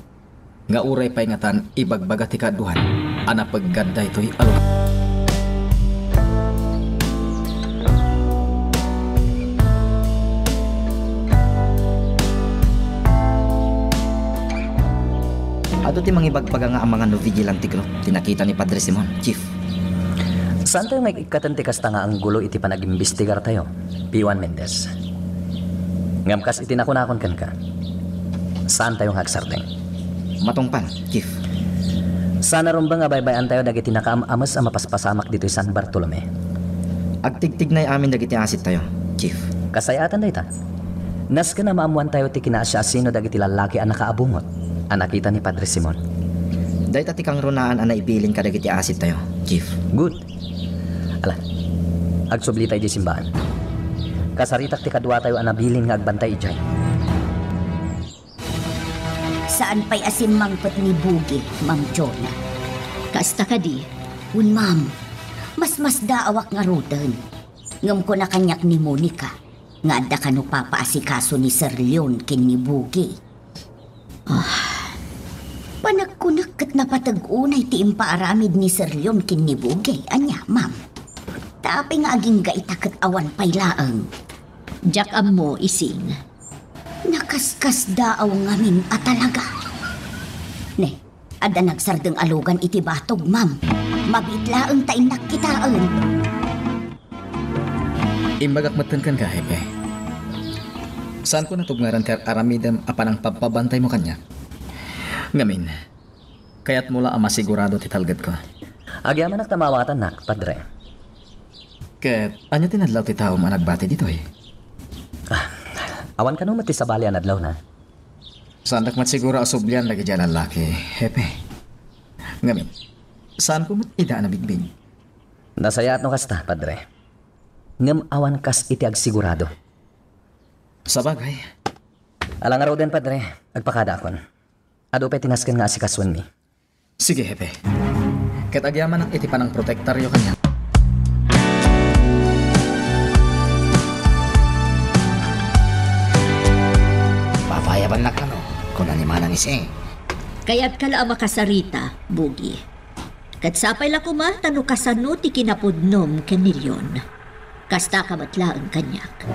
nga uray pay ngatan ibagbaga ti kaaduan a napeggad daytoy a lugar. Adu ti mangibagbaga nga amangan no vigilante group ti nakita ni Padre Simon, Chief. Saantayo nga ikkatna ti kasta nga anggulo iti panagimbestigartayo, P one Mendez. Ngem kas iti nakunakon kenka, saantayo nga agsardeng. Matungpal, Chief. Saan a rumbeng a baybay-antayo dagiti nakaam-ames a mapaspasamak ditoy San Bartolome. Agtigtignay amin dagiti asittayo, Chief. Kasayatan dayta. Nasken a maammoantayo ti kinaasiasino dagiti lallaki a nakaabungot a nakita ni Padre Simon. Dayta ti kangrunaan a naibilin kadagiti asittayo, Chief. Good. Ala, agsublitayo idiay simbaan. Kasaritak ti kaduatayo a nabilin nga agbantay idiay. Saan pay a simmangpet ni Bugi, Ma'am Jonah? Kasta kadi? Wen, ma'am. Masmasdaawak ngaruden. Ngem kuna kaniak ni Monica nga adda kano papaasikaso ni Sir Leon ken ni Bugi. Ah, panagkunak ket napateg unay ti impaaramid ni Sir Leon ken ni Bugi. Ania, ma'am? Ta apay nga agingga ita ket awan pay laeng? Diak ammo, Ising. Nakaskasdaaw ngamin a talaga. Ne, adda nagsardeng a lugan iti batog, ma'am. Mabiit laeng ta innak kitaen. Imbagak metten kenka, Hepe. Saanko natubngaran ti ar-aramidem a panangpabpabantaymo kaniak. Ngamin, kayatmo la a masigurado ti talgedko. Agyamanak ta maawatannak, Padre. Ket ania ti nadlaw ti taom a nagbati ditoy? Ah, awan kano met ti sabali a nadlawna. Saandak met siguro a sublian dagiti a lallaki, Hepe. Ngamin, saanko met ida a nabigbig. Nasayaat no kasta, Padre. Ngem awan kas iti agsigurado. Sabagay. Ala ngaruden, Padre, agpakadaakon. Adu pay ti nasken nga asikasoenmi. Sige, Hepe. Ket agyamanak iti panangprotektaryo kaniak. Papayabannak kano, kuna ni Manang Ising. Kayatka la a makasarita, Bugi. Ket sapay la koma ta no kasano ti kinapudnom ken ni Leon. Kastaka met laeng kaniak.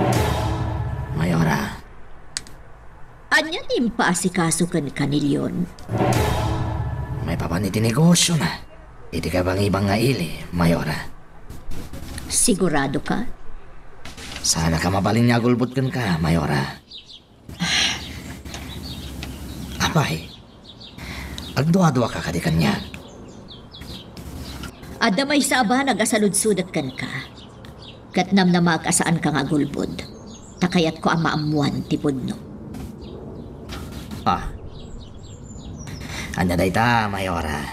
Mayora. Ania ti impaasikaso kenka ni Leon? Maipapan iti negosiona iti kabangibang nga ili, Mayora. Sigurado ka? Saanak a mabalin nga agulbod kenka, Mayora. Apay, agduaduaka kadi kaniak? Adda maysa a banag a saludsodek kenka. Ket namnamaak a saanka nga agulbod, ta kayatko a maammoan ti pudno. Ah. Ania dayta, Mayora?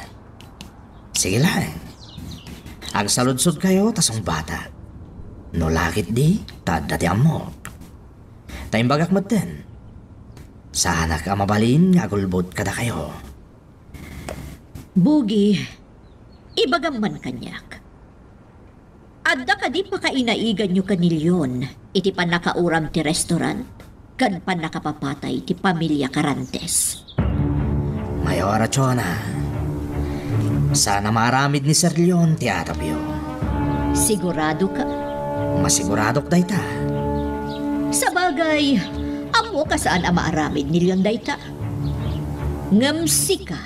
Sige laeng. Agsaludsodkayo ta sungbatak. No la ketdi, ta adda ti ammok. Ta imbagak metten, saanak a mabalin nga agulbod kadakayo. Bugi, ibagam man kaniak. Adda kadi pakainaiganyo ken ni Leon iti pannakauram ti restaurant ken pannakapapatay ti pamilia Carantes? Mayora Chona, saan a maaramid ni Sir Leon ti atapyo. Sigurado ka? Masiguradok dayta. Sabagay, ammo ka saan a maaramid ni Leon dayta. Ngem sika,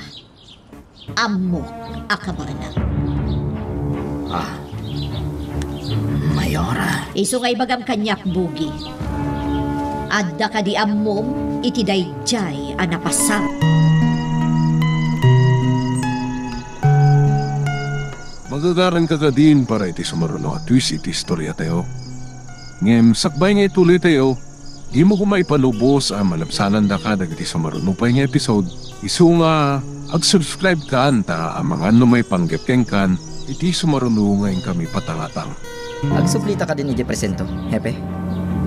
ammok a kabaelam. Ah, Mayora. Isu nga ibagam kaniak, Bugi. Adda kadi ammom iti daydiay a napasamak? Agagaranka kadin para iti sumaruno a twist iti istoriatayo. Ngem sakbay nga ituloytayo, dimo koma ipalubos a malabsanandaka dagiti sumaruno pay nga episode. Isu nga ag-subscribe kan ta amangan no maipanggep kenkan iti sumaruno nga inkami patangatang. Agsublita kadin iti presento, Hepe?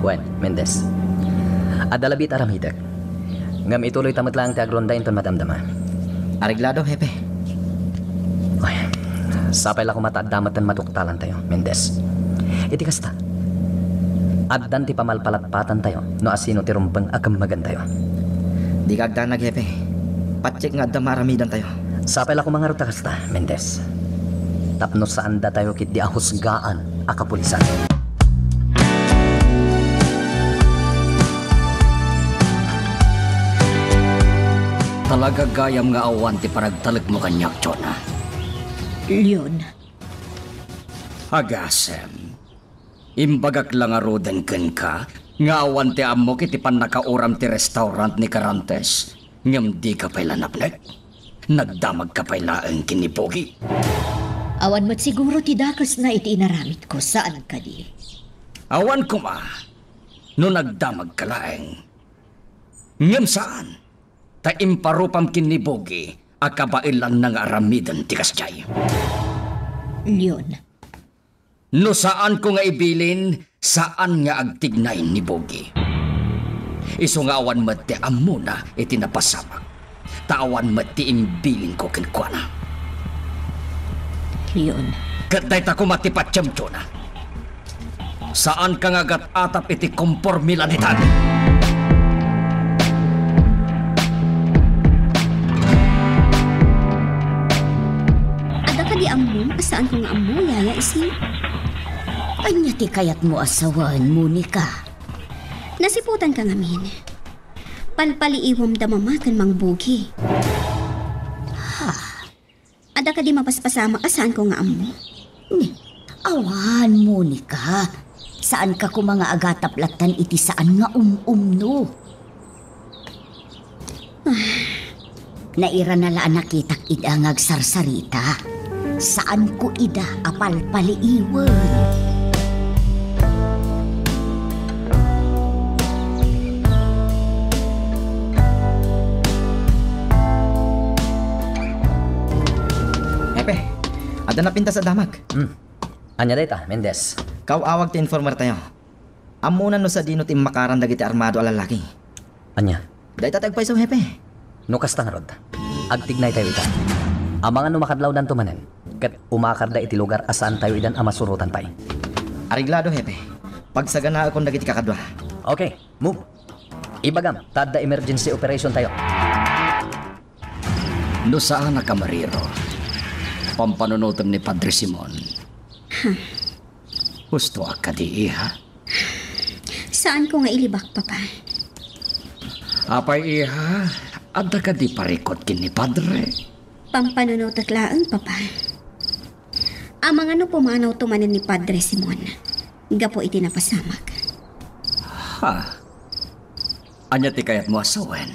Wen, Mendez. Adda labi ti aramidek. Ngem ituloyta met laeng ti agronda inton madamdama. Areglado, Hepe. Ay, sapay la koma ta adda met ti maduktalantayo, Mendez. Iti kasta, addan ti pamalpalatpatantayo no asino ti rumbeng a kemmegantayo. Dika agdanag, Hepe. Patiek nga adda maaramidantayo. Sapay la koma ngarud ta kasta, Mendez. Tapno saandatayo ketdi a husgaan a kapulisan. Talaga gayam nga awan ti panagtalekmo kaniak, Jonah. Leon. Agasem. Imbagak la ngaruden kenka nga awan ti ammok iti pannakauram ti restaurant ni Carantes, ngem dika pay la napnek. Nagdamagka pay laeng ken ni Bogi. Awan met siguro ti dakesna iti inaramidko, saan kadi? Awan koma no nagdamagka laeng. Ngem saan, ta imparupam ken ni Bogi a kabaelanna nga aramiden ti kasdiay. Leon. No saanko nga ibilin, saan nga agtignay ni Bogi. Isu nga awan met ti ammona iti napasamak, ta awan met ti imbilinko kenkuana. Leon. Ket dayta koma ti patiem, Jonah. Saanka nga agat-atap iti kompormidaditan. Adda kadi ammom a saanko nga ammo, Yaya Isin? Ania ti kayatmo a sawen, Monica? Nasiputanka ngamin. Palpaliiwamda Mama ken Mang Bogi. Ha? Adda kadi mapaspasamak a saanko nga ammo? Ni, awan, Monica. Saanka koma nga agatap lattan iti saan nga um-umno. Ah. Nairana la a nakitak ida nga agsarsarita. Saanko ida a palpaliiwen. Hepe, adda napintas a damag. Hmm. Ania dayta, Mendez? Kaw-awag ti informertayo. Ammona no sadino ti immakaran dagiti armado a lalaki. Ania? Dayta ti agpayso, Hepe. No kasta ngarud, agtignaytayo ita. Amangan no makadlawdanto manen, ket umakarda iti lugar a saantayo idan a masurotan pay. Areglado, Hepe. Pagsaganaekon dagiti kakadua. Okay, move. Ibagam ta adda emergency operation tayo. No saan a kamarero, pampanunotem ni Padre Simon. Huh. Husto a kadi, iha? Saanko nga ilibak, Papa. Apay, iha, adda kadi parikut ken ni Padre? Pampanunotek laeng, Papa. Amangan no pumanawto manen ni Padre Simon gapu iti napasamak. Ha? Ania ti kayatmo a sawen?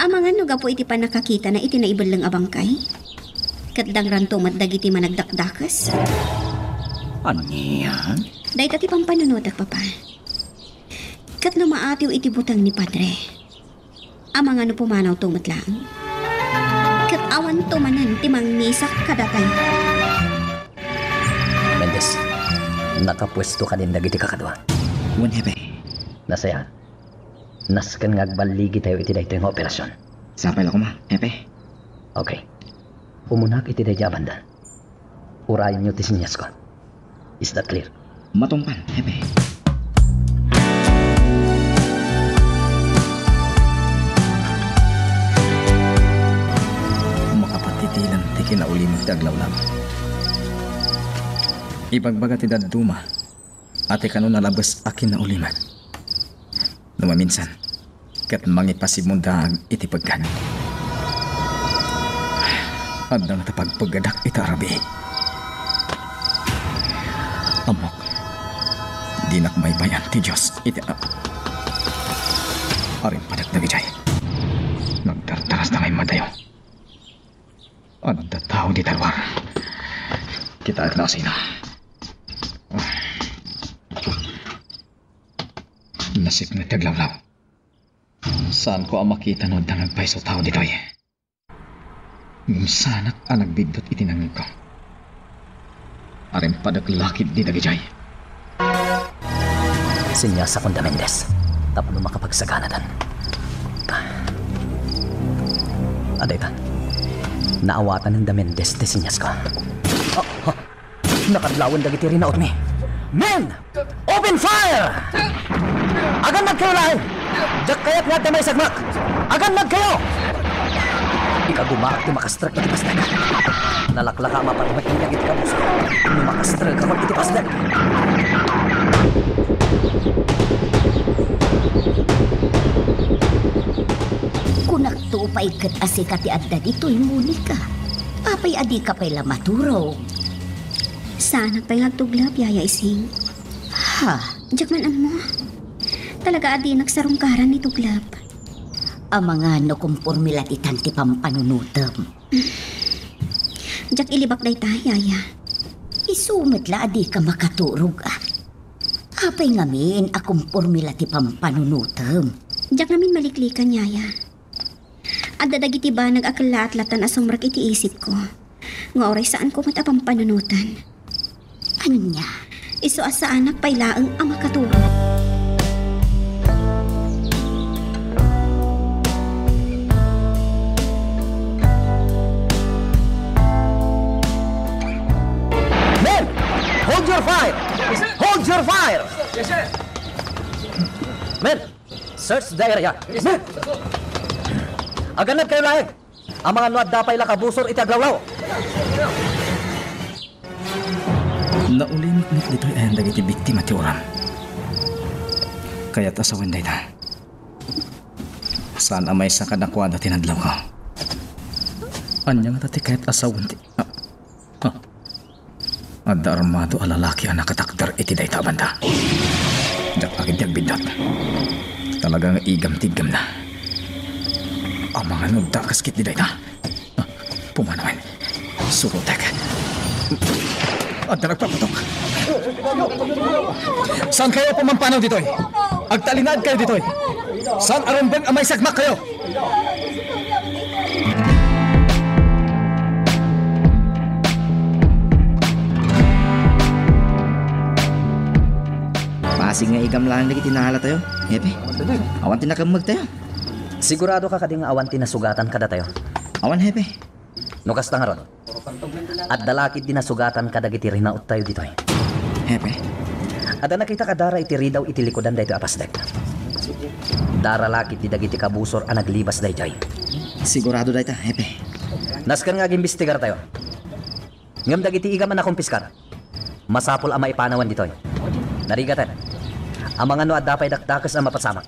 Amangan no gapu iti pannakakitana iti naibelleng a bangkay? Ket dangranto met dagiti managdakdakes? Ania? Dayta ti pampanunotek, Papa. Ket no maatiw iti buteng ni Padre, amangan no pumanawto met laeng? Ket awanto manen ti mangmisak kadatayo. Mendez, nakapuesto kadin dagiti kakadua? Wen, Hepe. Nasayaat. Nasken nga agballigitayo iti daytoy nga operasyon. Sapay la koma, Hepe. Okay. Umunak iti daydiay a banda. Urayenyo ti seniasko. Is that clear? Matungpal, Hepe. Makapatitilan ti kinaulimek ti aglawlaw. Ibagbaga ti dadduma a ti kano nalabes a kinaulimek. No maminsan, ket mangipasimundaag iti peggad. Adda ngata pagpeggedak ita a rabii. Ammok, dinak maybay-an ti Dios iti a-, arimpadek dagidiay. Nagdardarasta nga immadayo. Adda tao dita lugar. Kitaek no asino. Nasipnget ti aglawlaw. Saanko a makita no adda nga agpayso a tao ditoy. Ngem saanak a nagbiddut iti nangngegko. Arimpadek la ketdi dagidiay. Seniasakon da Mendez tapno makapagsaganadan. A, dayta. Naawatanen da Mendez ti seniasko. Ah, ah. Nakadlawen dagiti rinautmi. Men! Open fire! Agannadkayo laeng! Diak kayat nga adda maisagmak! Agannadkayo! Ikagumaak ti makastrek iti pasdek. Nalaklaka a maparmek dagiti kabusor no makastrekakon iti pasdek. Kunakto pay ket a sika ti adda ditoy, Monica. Apay a dika pay la maturog? Saanak pay nga agtuglep, Yaya Ising. Ha? Diak man ammo. Talaga a dinak sarungkaran ni tuglep. Amangan no komporme la ditan ti pampanunotem. Diak ilibak dayta, Yaya. Isu met la a dika makaturog, a. Apay ngamin a komporme la ti pampanunotem? Diak ngamin maliklikan, Yaya. Adda dagiti banag a kellaat latan a sumrek iti isipko. Nga uray saanko met a pampanunotan. Ania, isu a saanak pay laeng a makaturog. Men! Hold your fire! Hold your fire! Men! Search the area. Agannadkayo laeng. Amangan no adda pay la kabusor iti aglawlaw. Naulimek met ditoy ayan dagiti biktima ti uram. Kayat a sawen dayta. Saan a maysa kadakuada ti nadlawko. Ania ngata ti kayat a sawen ti, ah, ah. Adda armado a lalaki a nakatakder iti dayta a banda. Diak la ketdi agbiddut. Talaga nga igam ti iggamna. Amangan no dakes ketdi dayta. Ah, pumanawen. Surotek. Adda nagpaputok. Saankayo a pumampanaw ditoy? Agtalinaedkayo ditoy. Saan a rumbeng a maisagmakkayo? Basig nga igam laeng dagiti nahalatayo, Hepe. Awan ti nakemmegtayo. Siguradoka kadi nga awan ti nasugatan kadatayo? Awan, Hepe. No kasta ngarud, adda la ketdi nasugatan kadagiti rinaut tayo ditoy. Hepe? Adda nakita kadara iti ridaw iti likudan daytoy a pasdek. Dara la ketdi dagiti kabusor a naglibas daydiay. Sigurado dayta, Hepe. Nasken nga agimbestigar tayo. Ngem dagiti igam a nakumpiskar, masapul a maipanawen ditoy. Narigaten, amangan no adda pay dakdakes a mapasamak.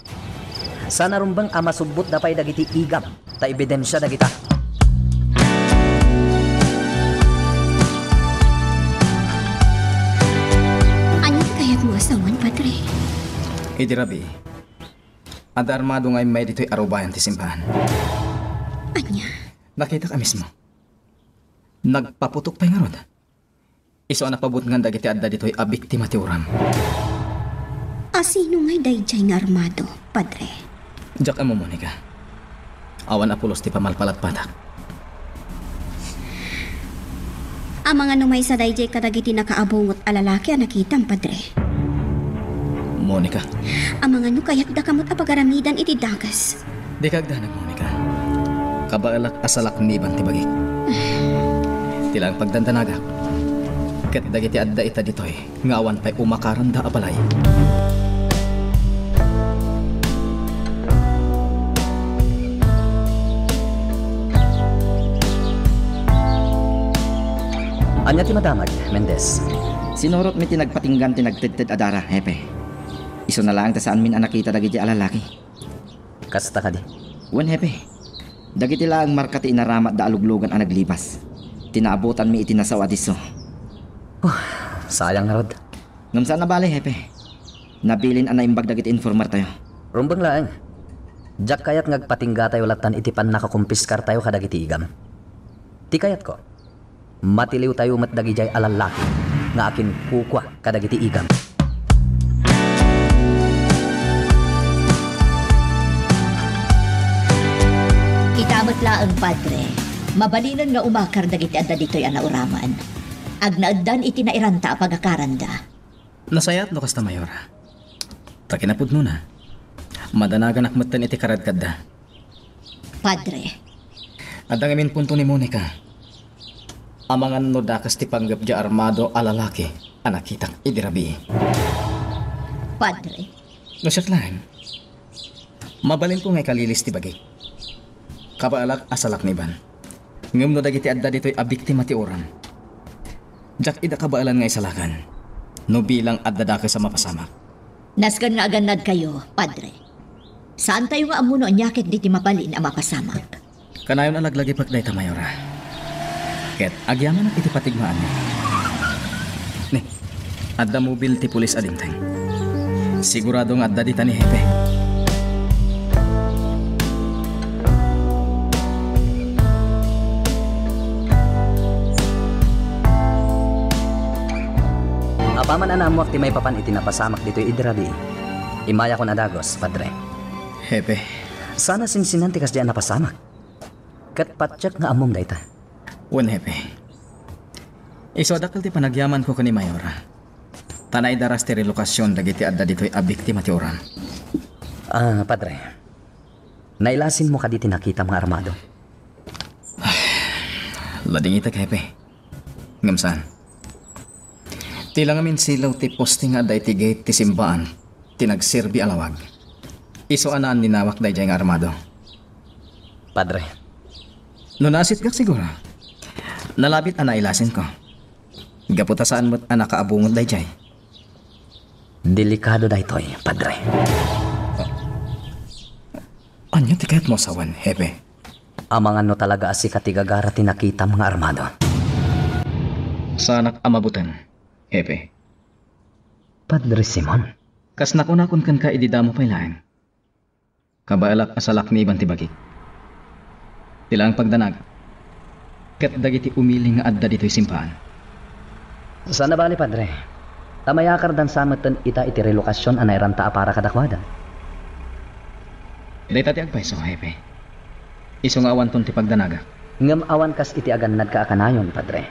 Saan a rumbeng a masubbotda pay dagiti igam ta ebidensia dagita. Ania ti kayatmo a sawen, Padre? Idi rabii, adda armado nga immay ditoy arubayan ti simbahan. Ania? Nakitak a mismo. Nagpaputok pay ngarud. Isu a napabutngan dagiti adda ditoy a biktima ti uram. A sino ngay daydiay nga armado, Padre? Diak ammo, Monica. Awan a pulos ti pamalpalatpatak. Amangan no maysa daydiay kadagiti nakaabungot a lalaki a nakitam, Padre? Monica. Amangan no kayatdaka met a pagaramidan iti dakes. Dika agdanag, Monica. Kabaelak a salakniban ti bagik. Ti laeng pagdandanagak ket dagiti adda ita ditoy nga awan pay umakaranda a balay. Ania ti madamag, Mendez? Sinurotmi ti nagpatinggan ti nagtedted a dara, Hepe. Isuna laeng ta saanmin a nakita dagiti a lalaki. Kasta kadi? Wen, Hepe. Dagiti laeng marka ti inaramatda a luglugan a naglibas ti naabutanmi iti nasao a disso. Huh, sayang ngarud. Ngem saan a bale, Hepe. Nabilin a naimbag dagiti informertayo. Rumbeng laeng. Diak kayat nga agpatinggatayo lattan iti pannakakumpiskartayo kadagiti igam. Ti kayatko, Matiliwtayo met dagidiay a lallaki nga akinkukua kadagiti igam. Ita met laeng, Padre, mabalinen nga umakar dagiti adda ditoy a nauraman. Agnaeddan iti nairanta a pagakaranda. Nasayaat no kasta, Mayora. Ta kinapudnona, madanaganak metten iti karadkadda. Padre. Adda ngamin punto ni Monica. Amangan no dakes ti panggep diay armado a lalaki a nakitak idi rabii. Padre. No siak laeng, mabalinko nga ikalilis ti bagik. Kabaelak a salakniban. Ngem no dagiti adda ditoy a biktima ti uram, diak ida kabaelan nga isalakan no bilang adda dakes a mapasamak. Nasken nga agannadkayo, Padre. Saantayo nga ammo no ania ketdi ti mabalin a mapasamak. Kanayon a laglagipek dayta, Mayora. Ket agyamanak iti patigmaanyo. Ni, adda mobil ti pulis a dimteng. Sigurado nga adda dita ni Hepe. Apaman a naammoak ti maipapan iti napasamak ditoy idi rabii, immayakon a dagus, Padre. Hepe. Saan a sinsinan ti kasdi a napasamak. Ket patiek nga ammom dayta. Wen, Hepe. Isu a dakkel ti panagyamanko ken ni Mayora. Ta naidaras ti relokasion dagiti adda ditoy a biktima ti uram. Ah, Padre. Nailasinmo kadi ti nakitam nga armado? Ladingitek, Hepe. Ngem saan. Ti la ngamin silaw ti poste nga adda iti gate ti simbaan ti nagserbi a lawag. Isu a naaninawak daydiay nga armado. Padre. No naasitgak siguro, nalabit a nailasinko. Gapu ta saan met a nakaabungot daydiay. Delikado daytoy, Padre. Ania ti kayatmo a sawen, Hepe? Amangan no talaga a sika ti gagara ti nakitam nga armado. Saanak a mabuteng, Hepe. Padre Simon. Kas nakunakon kenka idi damo pay laeng. Kabaelak a salakniban ti bagik. Ti laeng pagdanag ket dagiti umili nga adda ditoy simbaan. Saan a bali, Padre. Ta mayakardan sa metten ita iti relokasion a nairanta a para kadakuada. Dayta ti agpayso, Hepe. Isu nga awanton ti pagdanagak. Ngem awan kas iti agannadka a kanayon, Padre.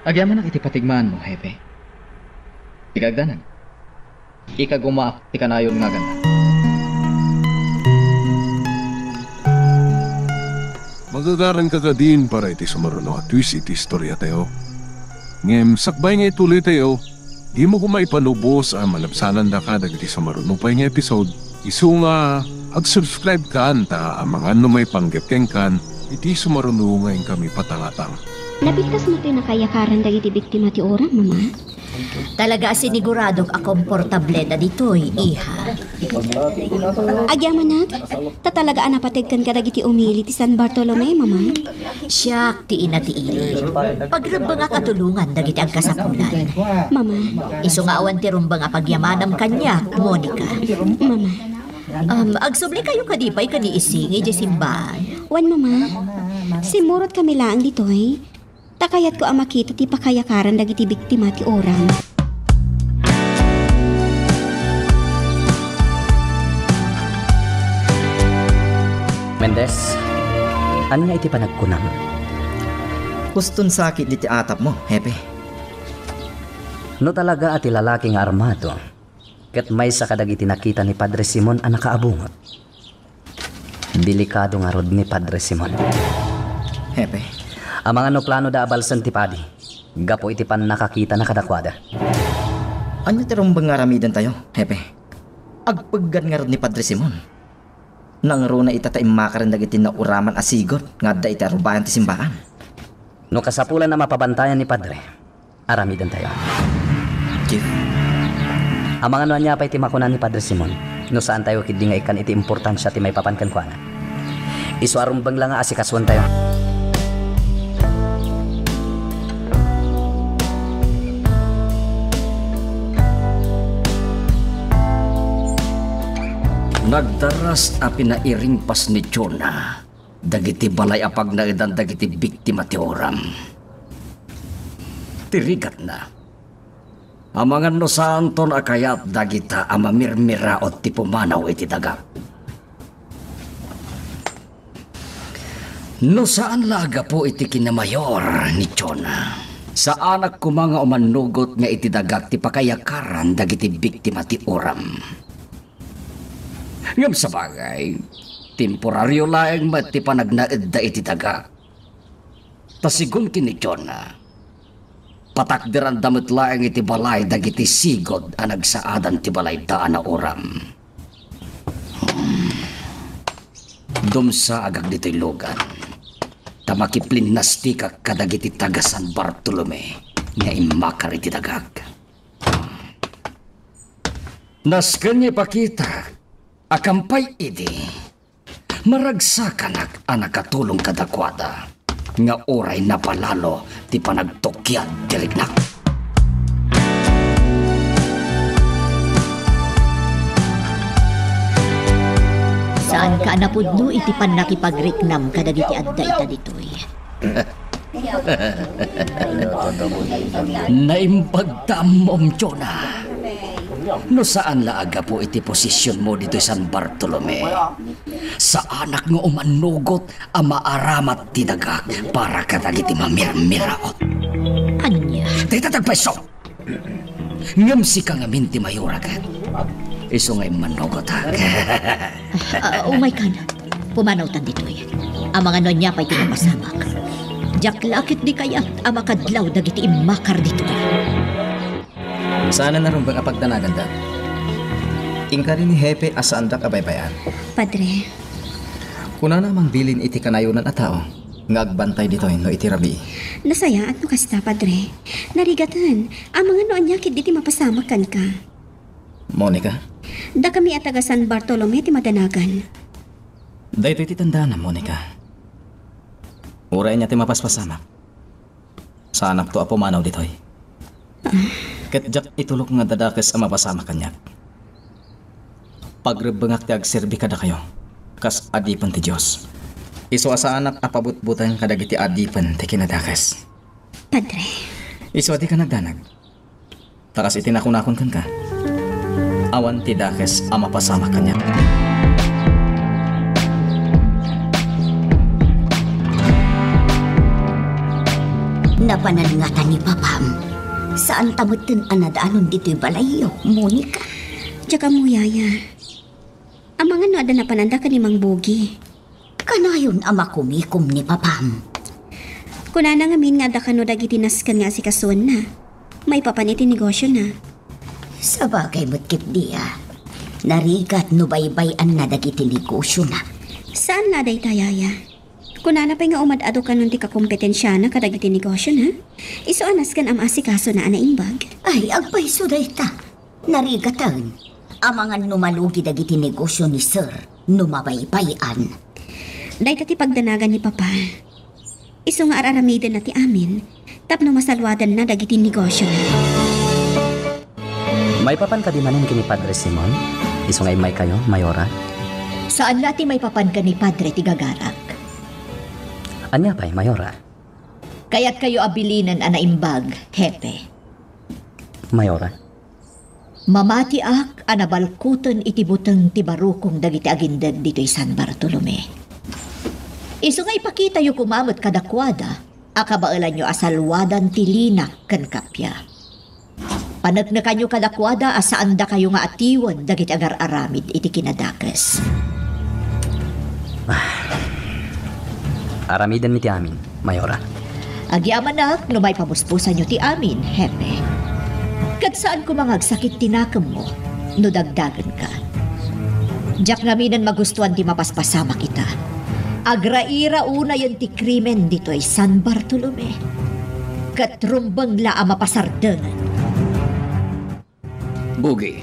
Agyamanak iti patigmaanmo, Hepe. Ti kaagdanag. Ikagumaak ti kanayon nga agannad. Magagaranka kadin para iti sumaruno a twist iti istoriatayo. Ngem sakbay nga ituloytayo, dimo koma ipalubos a malabsanandaka dagiti sumaruno pay nga episode. Isu nga, ag-subscribe kan ta amangan no maipanggep kenkan iti sumaruno nga inkami patangatang. Napigtas met ti nakayakaran dagiti biktima ti uram, Mama? Talaga a siniguradok a komportable da ditoy, iha. Agyamanak, ta talaga a napateg kenka dagiti umili ti San Bartolome, Mama. Siak ti ina ti ili. Pagrumbengak a tulongan dagiti agkasapulan. Mama. Isu nga awan ti rumbeng a pagyamanam kaniak, Monica. Mama. Um, agsubli kayo kadi pay ken ni Ising idiay simbaan? Wen, Mama. Simmurot kami laeng ditoy. Ta kayatko a makita ti pakayakaran dagiti biktima ti uram. Mendez, ania iti panagkunam? Uston sakit iti atapmo, Hepe. No talaga a ti lalaki nga armado, ket maysa kadagiti nakita ni Padre Simon a nakaabungot, delikado ngarud ni Padre Simon. Hepe. Amangan no planoda a balsen ti padi gapu iti pannakakitana kadakuada. Ania ti rumbeng nga aramidentayo, Hepe? Agpeggan ngarud ni Padre Simon. Nangruna ita ta immakaren dagiti nauraman a sigud nga adda iti arubayan ti simbaan. No kasapulan a mapabantayan ni Padre, aramidentayo. Chief. Amangan no ania pay ti makuna ni Padre Simon, no saantayo ketdi nga ikkan iti importansia ti maipapan kenkuana. Isu a rumbeng la nga asikasuentayo. Nagdaras a pinairingpas ni Jonah dagiti balay a pagnaedan dagiti biktima ti uram. ti rigatna. Amangan no saanton a kayat dagita a mamirmiraot ti pumanaw iti dagak. No saan la a gapu iti kinamayor ni Jonah, saanak koma nga umannugot nga iti dagak ti pakayakaran dagiti biktima ti uram. Ngem sabagay, temporario laeng met ti panagnaedda iti dagak. Ta segun ken ni Jonah, patakderanda met laeng iti balay dagiti sigud a nagsaadan ti balayda a nauram. Dumsaagak ditoy lugan, ta makiplinnastikak kadagiti taga-San Bartolome nga immakar iti dagak. Nasken nga ipakitak a kampay idi, maragsakanak a nakatulong kadakuada nga uray napalalo ti panagtukyad ti riknak. Saanka a napudno iti pannakipagriknam kadagiti adda ita ditoy. Naimbagta ammom, Jonah. No saan la a gapu iti posisionmo ditoy San Bartolome, saanak nga umannugot a maaramat ti dagak para kadagiti mamirmiraot. Ania? Dayta ti agpayso! Ngem sika ngamin ti mayora ket isu nga immannugotak. Ah, umaykan. Pumanawtan ditoy. Amangan no ania pay ti mapasamak. Diak la ketdi kayat a makadlaw dagiti immakar ditoy. Saan a narumbeng a pagdanaganda. Inkari ni Hepe a saandak a baybay-an. Padre. Kunana a mangbilin iti kanayonan a tao nga agbantay ditoy no iti rabii. Nasayaat no kasta, Padre. Narigaten, amangan no ania ketdi ti mapasamak kenka. Monica? Dakami a taga San Bartolome ti madanagan. Daytoy ti tandaanam, Monica. Uray ania ti mapaspasamak, saanakto a pumanaw ditoy. Ket diak itulok nga adda dakes a mapasamak kaniak. Pagrebbengak ti agserbi kadakayo kas adipen ti Dios. Isu a saanak a pabutbuteng kadagiti adipen ti kinadakes. Padre. Isu a dika nagdanag. Ta kas iti nakunakon kenka, awan ti dakes a mapasamak kaniak. Napanan ngata ni Papam. Saanta metten a nadanon ditoy balayyo, Monica. Diak ammo, Yaya. Amangan no adda napananda ken ni Mang Bugi. Kanayon a makumikom ni Papam. Kunana ngamin nga adda kano dagiti nasken nga asikasuenna maipapan iti negosiona. Sabagay met ketdi a narigat no baybay-anna dagiti negosiona. Saan la dayta, Yaya. Kunana pay nga umad-adu kanon ti kakompetensiana kadagiti negosiona. Isu a nasken a maasikasona a naimbag. Ay, agpayso dayta. Narigaten, amangan no malugi dagiti negosio ni Sir no mabaybay-an. Dayta ti pagdanagan ni Papa. Isu nga ar-aramidenna ti amin tapno masalwadanna dagiti negosiona. Maipapan kadi manen ken ni Padre Simon? Isu nga immaykayo, Mayora? Saan la ti maipapan ken ni Padre ti gagarak. Ania pay, Mayora? Kayatkayo a bilinen a naimbag, Hepe. Mayora? Mamatiak a nabalkuten iti buteng ti barukong dagiti agindeg ditoy San Bartolome. Isu nga ipakitayo koma met kadakuada a kabaelanyo a salwadan ti linak ken kappia. Paneknekanyo kadakuada a saandakayo nga atiwen dagiti agar-aramid iti kinadakes. Ah. Aramidenmi ti amin, Mayora. Agyamanak no maipamuspusanyo ti amin, Hepe. Ket saan koma nga agsakit ti nakemmo no dagdagenka. Diak ngaminen magustuan ti mapaspasamak ita. Agraira unayen ti krimen ditoy San Bartolome. Ket rumbeng la a mapasardengen. Bugi,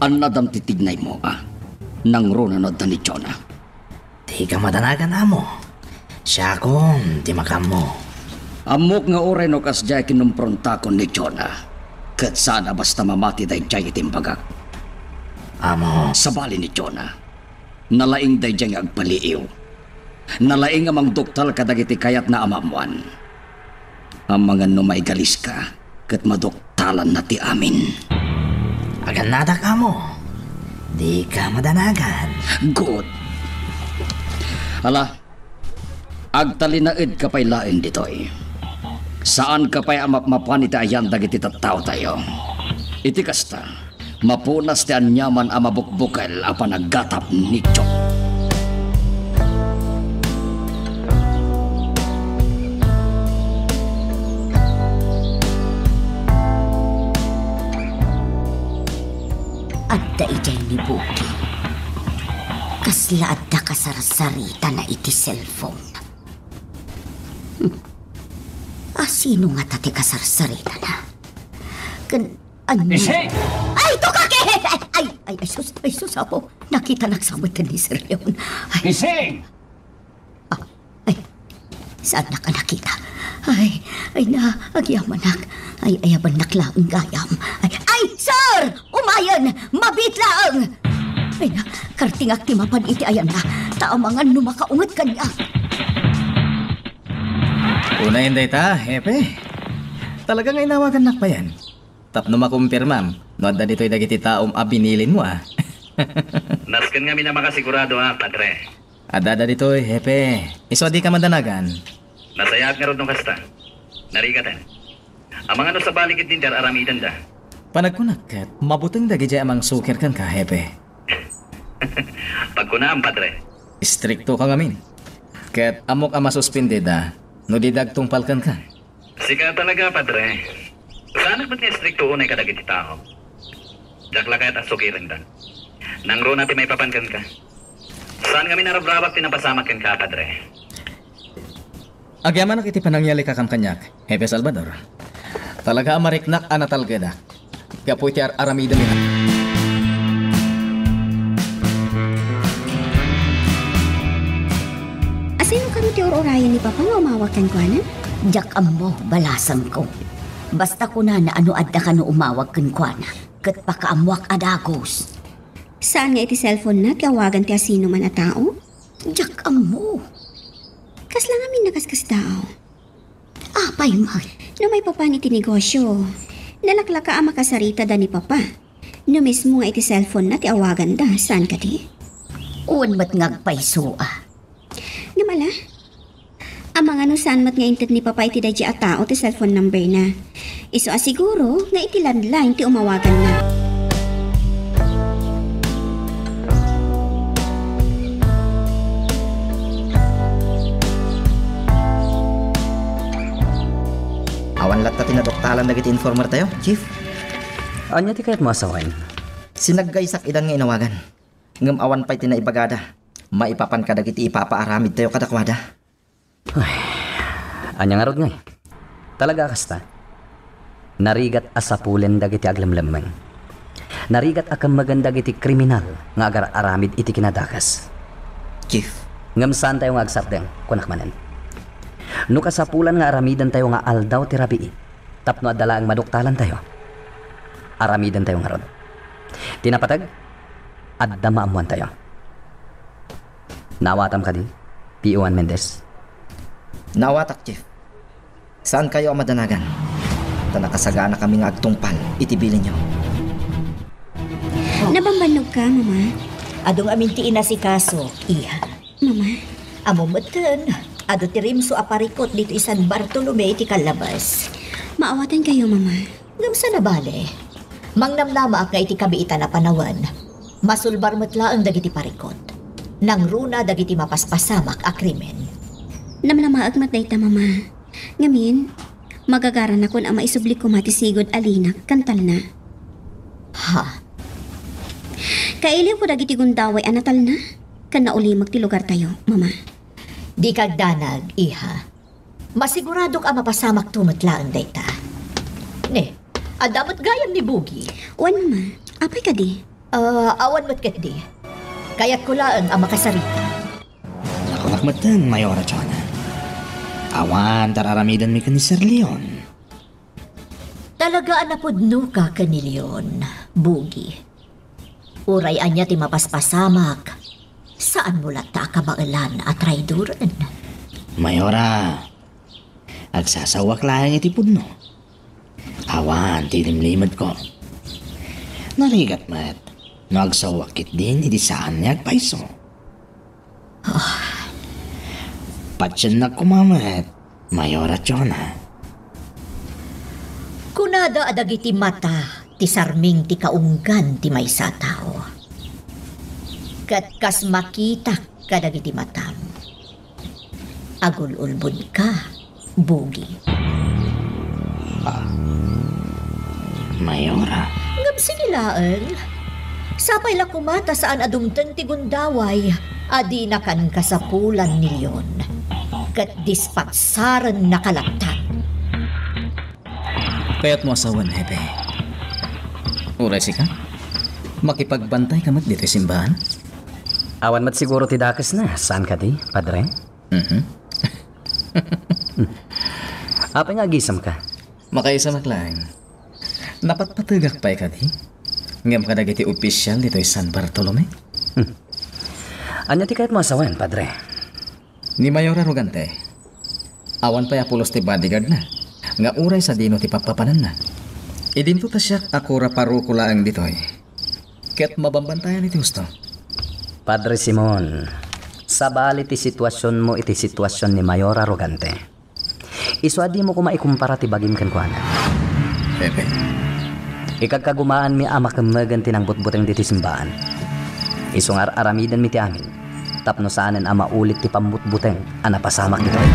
annadam ti tignaymo, a? Nangruna no adda ni Jonah. Dika madanagan, Amo. Siakon ti makaammo. Ammok nga uray no kasdiay kinumprontakon ni Jonah, ket saan a basta mamati daydiay iti imbagak. Amo. Sabali ni Jonah, nalaing daydiay nga agpaliiw. Nalaing a mangduktal kadagiti kayatna a maammoan. Amangan no maigaliska, ket maduktalanna ti amin. Agannadak, amo. Dika madanagan. Good. Ala, agtalinaedka pay laeng ditoy. Saanka pay a mapmapan iti ayan dagiti tattaotayo. Iti kasta, mapunas ti aniaman a mabukbukel a panaggatap ni Joe. Adda idiay ni Buki. Kasla adda kasarsaritana iti cellphone. Hmm. Asino ngata ti kasarsaritana? Ken ania? Ising! Ay, tukaki! Ay, ay, ay, ay, sus, ay, sus, apo. Nakitanak sa mata ni Sir Leon. Ay. Ising! Ah, ay, saannak a nakita? Ay, ay na, agyamanak. Ay, ayabannak laeng gayam. Ay, ay, sir! Umayen! Mabiit laeng! Ay na, kartingak ti mapan iti ayanna. Ta amangan no makaunget kaniak. Unayen dayta, Hepe. Talaga nga inawagannak payen. Tapno makumpirmam no adda ditoy dagiti taom a binilinmo, a. Nasken ngamin a makasigurado, a, Padre. Adda, adda ditoy, Hepe. Isu a dika madanagan. Nasayaat ngarud no kasta. Narigaten. Amangan no sabali ketdin ti ar-aramidenda. Panagkunak ket, mabuteng dagidiay a mangsukir kenka, Hepe. Pagkunam, Padre. Istriktoka ngamin. Ket ammok a masuspendida no dida agtungpal kenka. Sika talaga, Padre. Saanak met nga istrikto unay kadagiti tao. Diak la kayat a sukirenda. Nangruna ti maipapan kenka. Saan ngamin a rabrabak ti napasamak kenka, Padre. Agyamanak iti panangyalika kam kaniak, Hepe Salvador. Talaga a mariknak a natalgedak gapu iti ar-aramidem ita. Asino kano ti ur-urayen ni Papa nga umawag kenkuana? Diak ammo, balasangko. Basta kunana a no adda kano umawag kenkuana, ket pakaammoak a dagus. Saan nga iti cellphone-na ti awagan ti asinoman a tao? Diak ammo. Kasla ngamin nakaskasdaaw? Apay man? No maipapan iti negosio, nalaklaka a makasarita da ni Papa. No mismo nga iti cellphone-na ti awaganda, saan kadi? Wen met nga agpayso a. Ngem ala? Amangan no saan met nga inted ni Papa iti daydi a tao ti cellphone number-na. Isu a siguro nga iti landline ti umawaganna. Awan latta ti naduktalan dagiti informer-tayo, Chief. Ania ti kayatmo a sawen? Sinaggaysak idan nga inawagan. Ngem awan pay ti naibagada maipapan kadagiti ipapaaramidtayo kadakuada. Ay, ania ngarud ngay? Talaga a kasta? Narigat a sapulen dagiti aglemlemmeng. Narigat a kemmegen dagiti kriminal nga agar-aramid iti kinadakes. Chief. Ngem saantayo nga agsardeng, kunak manen. No kasapulan nga aramidentayo nga aldaw ti rabii, tapno adda laeng maduktalantayo, aramidentayo ngarud. Ti napateg, adda maammoantayo. Naawatam kadi, P O Juan Mendez? Naawatak, Chief. Saankayo a madanagan, ta nakasagaanakami nga agtungpal iti bilinyo. Nabambannogka, Mama? Adu ngamin ti inasikaso, iha. Mama? Ammom metten, adu ti rimso a parikot ditoy San Bartolome iti Callabas. Maawatankayo, Mama. Ngem saan a bale, mangnamnamaak nga iti kabiitan a panawen, masulbar met laeng dagiti parikot. Nangruna dagiti mapaspasamak a krimen. Namnamaek met dayta, Mama. Ngamin, magagaranakon a maisubli koma ti sigud a linak ken talna. Ha? Kailiwko dagiti gundaway a natalna ken naulimek ti lugartayo, Mama. Dika agdanag, iha. Masiguradok a mapasamakto met laeng dayta. Ne, adda met gayam ni Bugi. Wen, Mama. Apay kadi? Ah, awan met ketdi. Kayatko laeng a makasarita. Nakunak metten, Mayora Joanna. Awan ti ar-aramidenmi ken ni Sir Leon. Talaga a napudnoka ken ni Leon, Bugi. Uray ania ti mapaspasamak, saanmo latta a kabaelan a traidoren. Mayora, agsasaoak laeng iti pudno. Awan ti limlimedko. Narigat met no agsawak ketdin iti saan nga agpayso. Ah. Patiennak koma met, Mayora Jonah. Kunada a dagiti mata ti sarming ti kaunggan ti maysa a tao. Ket kas makitak kadagiti matam, agul-ulbodka, Bugi. Ah. Mayora. Ngem sige laeng. Sapay la koma ta saan a dumteng ti gundaway a dinakan kasapulan ni Leon. Ket dispatsarennaka latta. Kayatmo a sawen, Hepe? Uray sika? Makipagbantayka met ditoy simbaan? Awan met siguro ti dakesna, saan kadi, Padre? Mhm. Apay nga agisemka? Makaisemak laeng. Napatpategak pay kadi? Ngem kadagiti opisial ditoy San Bartolome? Hmm. Ania ti kayatmo a sawen, Padre? Ni Mayor Arrogante, awan pay a pulos ti bodyguardna, nga uray sadino ti pappapananna. Idinto ta siak a kura paroko laeng ditoy. Ket mabambantayan iti husto. Padre Simon, sabali ti situasionmo iti situasion ni Mayor Arrogante. Isu a dimo koma ikumpara ti bagim kenkuana. Pepe. Ikagkagumaanmi a makemmegen ti nangbutbuteng ditoy simbaan. Isu nga ar-aramidenmi ti amin tapno saanen a maulit ti pammutbuteng a napasamak ditoy.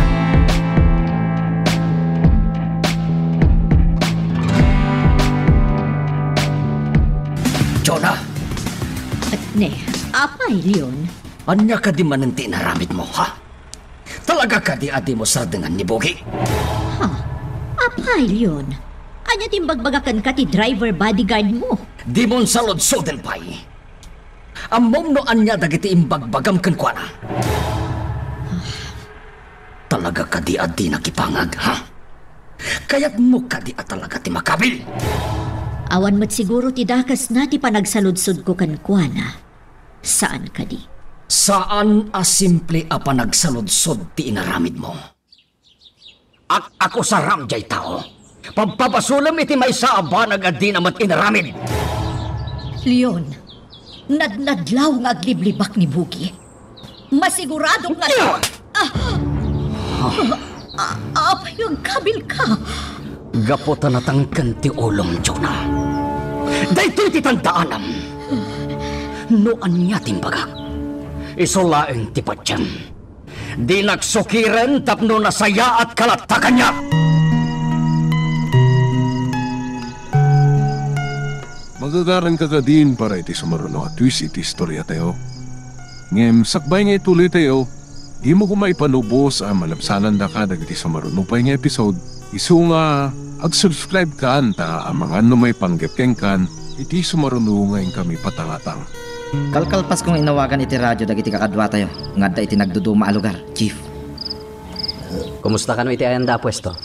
Jonah! Ne, apay, Leon? Ania kadi manen ti inaramidmo, ha? Talaga kadi a dimo sardengan ni Bugi? Ha? Apay, Leon? Ania ti imbagbaga kenka ti driver bodyguardmo? Dimo unsaludsoden pay. Ammom no ania dagiti imbagbagam kenkuana? Talaga kadi a dinak ipangag, ha? Kayatmo kadi a talaga ti makabil? Awan met siguro ti dakesna ti panagsaludsodko kenkuana. Saan kadi? Saan a simple a panagsaludsod ti inaramidmo. Ak-akusaram jay tao. Pagpabasolem iti maysa a banag a dina met inaramid. Leon, nadnadlaw nga agliblibak ni Bugi. Masiguradok nga... Ah! Ah, ah, apay nga agkabilka? Gapu ta natangken ti ulom, Jonah. Daytoy ti tandaanam. No ania ti imbagak, isu laeng ti patiem. Dinak sukiren tapno nasayaatka latta kaniak. Magagaranka kadin para iti sumaruno a twist iti istoriatayo. Ngem sakbay nga ituloytayo, dimo koma ipalubos a malabsanandaka dagiti sumaruno pay nga episode. Isu nga ag-subscribe kan ta amangan no maipanggep kenkan iti sumaruno nga inkami patangatang. Kalkalpasko nga inawagan iti radio dagiti kakaduatayo nga adda iti nagduduma a lugar, Chief. Kumusta kano iti ayanda a puesto?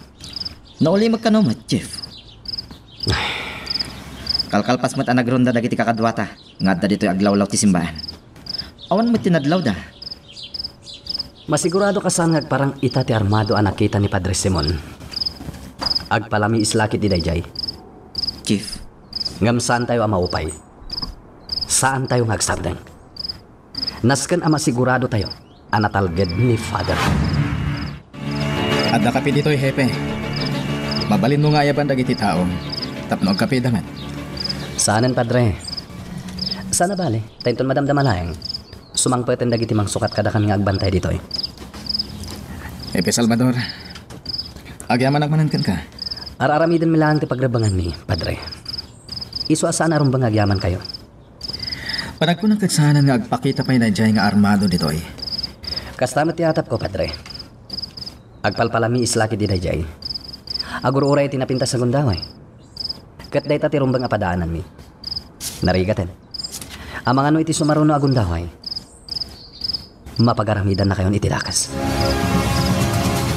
Naulimek kano met, Chief. Kalkalpas met a nagronda dagiti kakaduata nga adda ditoy aglawlaw ti simbaan. Awan met ti nadlawda. Masigurado ka saan nga agparang ita ti armado a nakita ni Padre Simon? Agpalamiis la ketdi daydiay. Chief. Ngem saantayo a maupay. Saantayo nga agsardeng. Nasken a masiguradotayo a natalged ni Father. Adda kape ditoy, Hepe. Mabalinmo nga ayaban dagiti tao tapno agkapeda met. Saanen, Padre. Saan a bale, ta inton madamdama laeng, sumangpeten dagiti mangsukat kadakami nga agbantay ditoy. Hepe Salvador, agyamanak manen kenka. Ar-aramidenmi laeng ti pagrebbenganmi, Padre. Isu a saan a rumbeng nga agyamankayo. Panagkunak ket saanen nga agpakita pay daydiay nga armado ditoy. Kasta met ti atapko, Padre. Agpalpalamiis la ketdi daydiay. Agur-uray ti napintas a gundaway. Ket dayta ti rumbeng a padaananmi. Narigaten. Amangan no iti sumaruno a gundaway, mapagaramidannakayon iti dakes.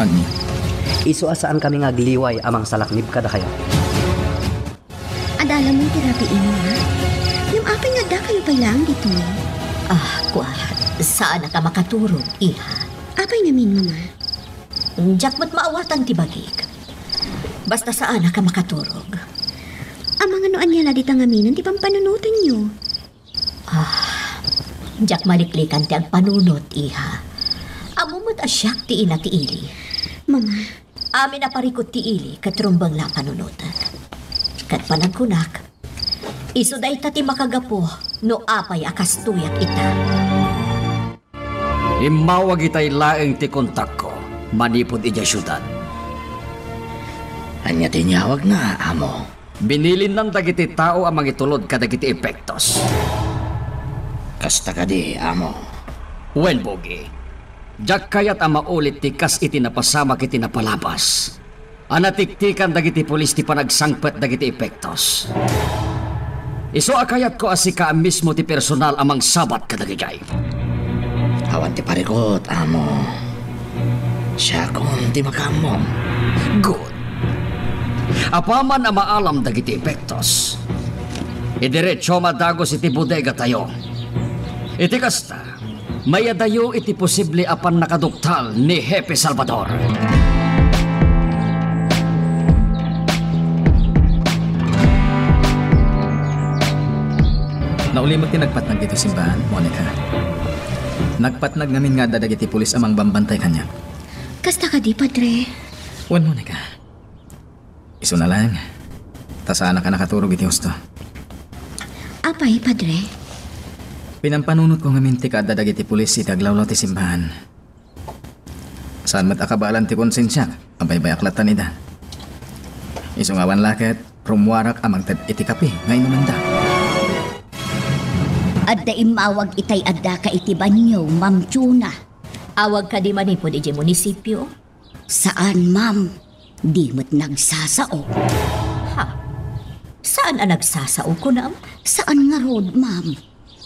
Ania? Isu a saankami nga agliway a mangsalaknib kadakayo. Adda la met ti rabiim, ha? Ngem apay nga addakayo pay laeng ditoy? Ah, kua, saanak a makaturog, iha. Apay ngamin, Mama? Diak met maawatan ti bagik. Basta saanak a makaturog. No ania la dita ngamin ti pampanunotenyo? Ah, diak maliklikan ti agpanunot, iha. Ammom met a siak ti ina ti Eli. Mama. Amin a parikut ti Eli ket rumbeng la a panunotek. Ket panagkunak, isu dayta ti makagapu no apay a kastoyak ita. Immawag itay laeng ti kontakko manipud idiay siudad. Ania ti inyawagna, amo? Binilinnan dagiti tao a mangitulod kadagiti epektos. Kasta kadi, amo? Wen, Bogi. Diak kayat a maulit ti kas iti napasamak iti napalabas a natiktikan dagiti pulis ti panagsangpet dagiti epektos. Isu a kayatko a sika a mismo ti personal a mangsabat kadagidiay. Awan ti parikut, amo. Siakon ti makaammom. Good. Apaman a maalam dagiti epektos, idiretso a madagus iti bodegatayo. Iti kasta, mayadayo iti posible a pannakaduktal ni Hepe Salvador. Naulimek ti nagpatnag ditoy simbahan, Monica. Nagpatnag ngamin nga adda dagiti pulis a mangbambantay kaniak. Kasta kadi, Padre? Wen, Monica. Isuna laeng, ta saanak a nakaturog iti husto. Apay, Padre? Pinampanunotko ngamin ti kaadda dagiti pulis iti aglawlaw ti simbahan. Saan met a kabaelan ti konsensiak a baybayak lattan ida. Isu nga awan la ket, rummuarak a mangted iti kape nga inumenda. Adda immawag itay addaka iti banio, Ma'am Chona. Awag kadi manipud idiay munisipio? Saan, ma'am. Di met nagsasao. Ha? Saan a nagsasao, kunam? Saan ngarud, ma'am.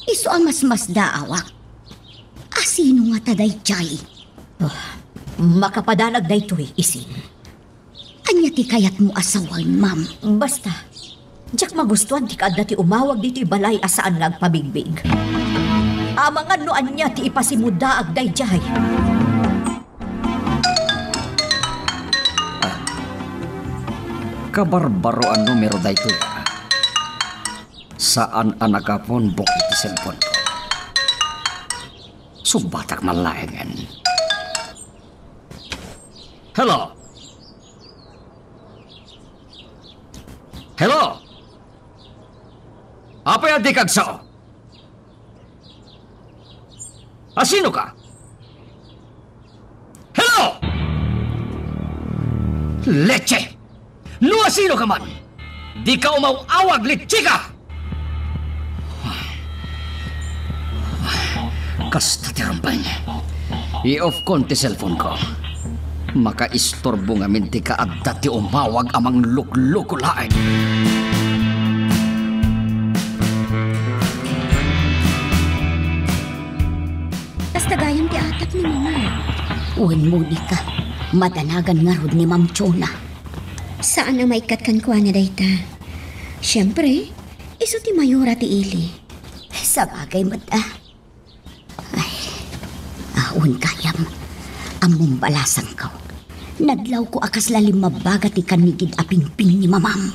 Isu a masmasdaawak. Asino ngata daydiay? Oh, makapadanag daytoy, isin. Ania ti kayatmo a sawen, ma'am? Basta, diak magustuan ti kaadda ti umawag ditoy balay a saan nga agpabigbig. Amangan no ania ti ipasimudaag daydiay. Ah, kabarbaro a numero daytoy, ah. Saan a nakapunbok iti cellphone ko. Sumbatak man laengen. Hello? Hello? Apay a dika agsao? Asino ka? Hello? Leche! No asino ka man, dika umaw-awag, leche ka! Kasta ti rumbeng. I-off kon ti cellphone ko. Makaistorbo ngamin ti kaadda ti umawag a manglukloko laeng. Kasta gayam ti atak ni Mama. Wen, Monica, madanagan ngarud ni Ma'am Chona. Saan a maikkat kenkuana dayta. Siempre, isu ti mayora ti ili. Sabagay met, ah. Ay, awan gayam. Ammom balasangko. Nadlawko a kasla limmabbaga ti kannigid a pingping ni Mamam.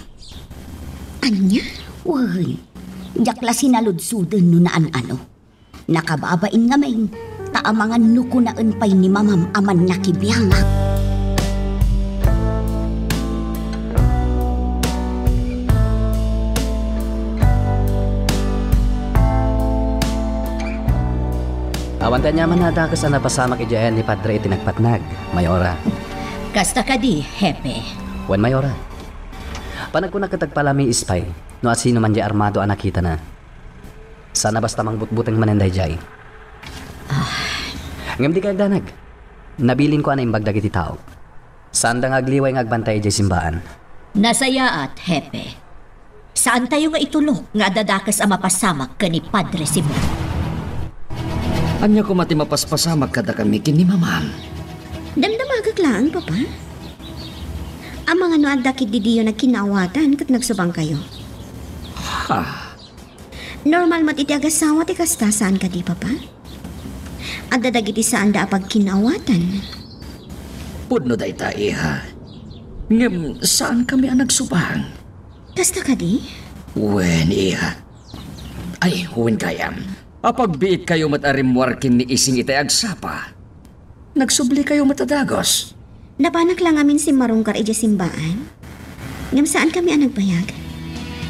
Ania? Wen, diak la sinaludsoden no naan-ano. Nakababain ngamin, ta amangan no kunaen pay ni Mamam a mannakibiangak. Awan ti aniaman a dakes a napasamak idiay ayan ni Padre iti nagpatnag, Mayora. Kasta kadi, Hepe. Wen, Mayora. Panagkunak ket agpalamiis pay no asinoman diay armado a nakitana. Saan a basta mangbutbuteng manen daydiay. Ah. Ngem dika agdanag. Nabilinko a naimbag dagiti tao. Saanda nga agliway nga agbantay idiay simbaan. Nasayaat, Hepe. Saantayo nga itulok nga adda dakes a mapasamak ken ni Padre Simon. Ania koma ti mapaspasamak kadakami ken ni Mamam? Damdamagek laeng, Papa. Amangan no adda ketdi diyo nagkinaawatan ket nagsubangkayo. Ha? Normal met iti agasawa ti kasta, saan kadi, Papa? Adda dagiti saanda a pagkinaawatan. Pudno dayta, iha. Ngem saankami a nagsubang. Kasta kadi? Wen, iya. Ay, wen gayam. Apagbiitkayo met a rimmuar ken ni Ising itay agsapa. Nagsublikayo met a dagus. Napanak la ngamin simmarungkar idiay simbaan. Ngem saankami a nagbayag.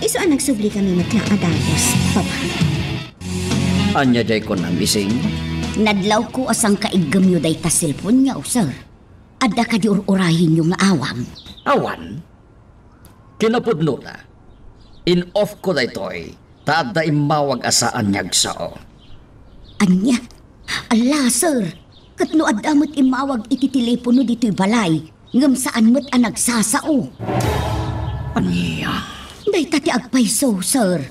Isu a nagsublikayo met la a dagus, Papa. Ania diay kunam, Ising? Nadlawko a sangkaiggemyo dayta cellphone-yo, sir. Adda kadi ur-urayenyo nga awag? Awan. Kinapudnona, in-off ko daytoy, ta adda immawag a saan nga agsao. Ania? Ala, sir, ket no adda met immawag iti telepono ditoy balay, ngem saan met a nagsasao. Ania? Dayta ti agpayso, sir.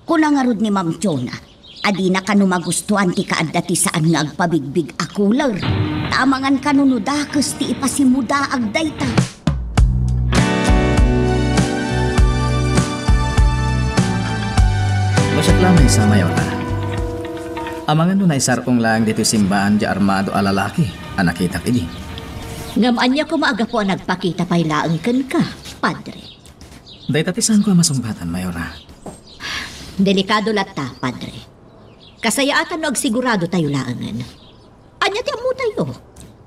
Kuna ngarud ni Ma'am Jonah a dina kano magustuan ti kaadda ti saan nga agpabigbig a cooler. Ta amangan kano no dakes ti ipasimudaag dayta. No siak la maysa, Mayora. Amangan no naisar-ong laeng ditoy simbaan diay armado a lalaki a nakitak idi. Ngem ania koma a gapu a nagpakita pay laeng kenka, Padre? Dayta ti saanko a masungbatan, Mayora. Delikado latta, Padre. Kasayaatan no agsigurado tayo laengen. Ania ti ammo tayo?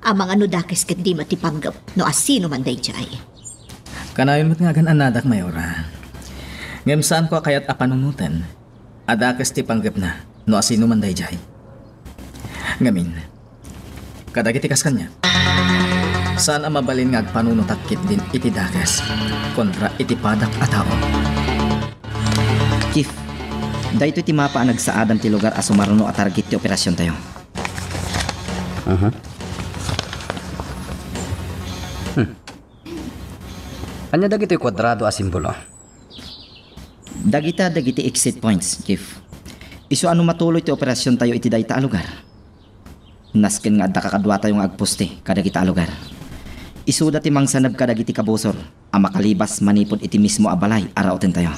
Amangan no dakes ket dima ti panggep no asino man daydiay. Kanayon met nga agan-annadak, Mayora. Ngem saanko a kayat a panunoten a dakes ti panggepna no asino man daydiay. Ngamin, kadagiti kas kaniak, saan a mabalin nga agpanunotak ketdin iti dakes kontra iti padak a tao. Chief, daytoy ti mapa a nagsaadam ti lugar a sumaruno a target ti operasiontayo. Aha. Hmm. Ania dagitoy kuadrado a simbolo? Dagita dagiti exit points, Chief. Isu a no matuloy ti operasiontayo iti dayta a lugar, nasken nga adda kakaduatayo nga agposte kadagita a lugar. Isuda ti mangsaneb kadagiti kabusor a makalibas manipud iti mismo a balay a rautentayo.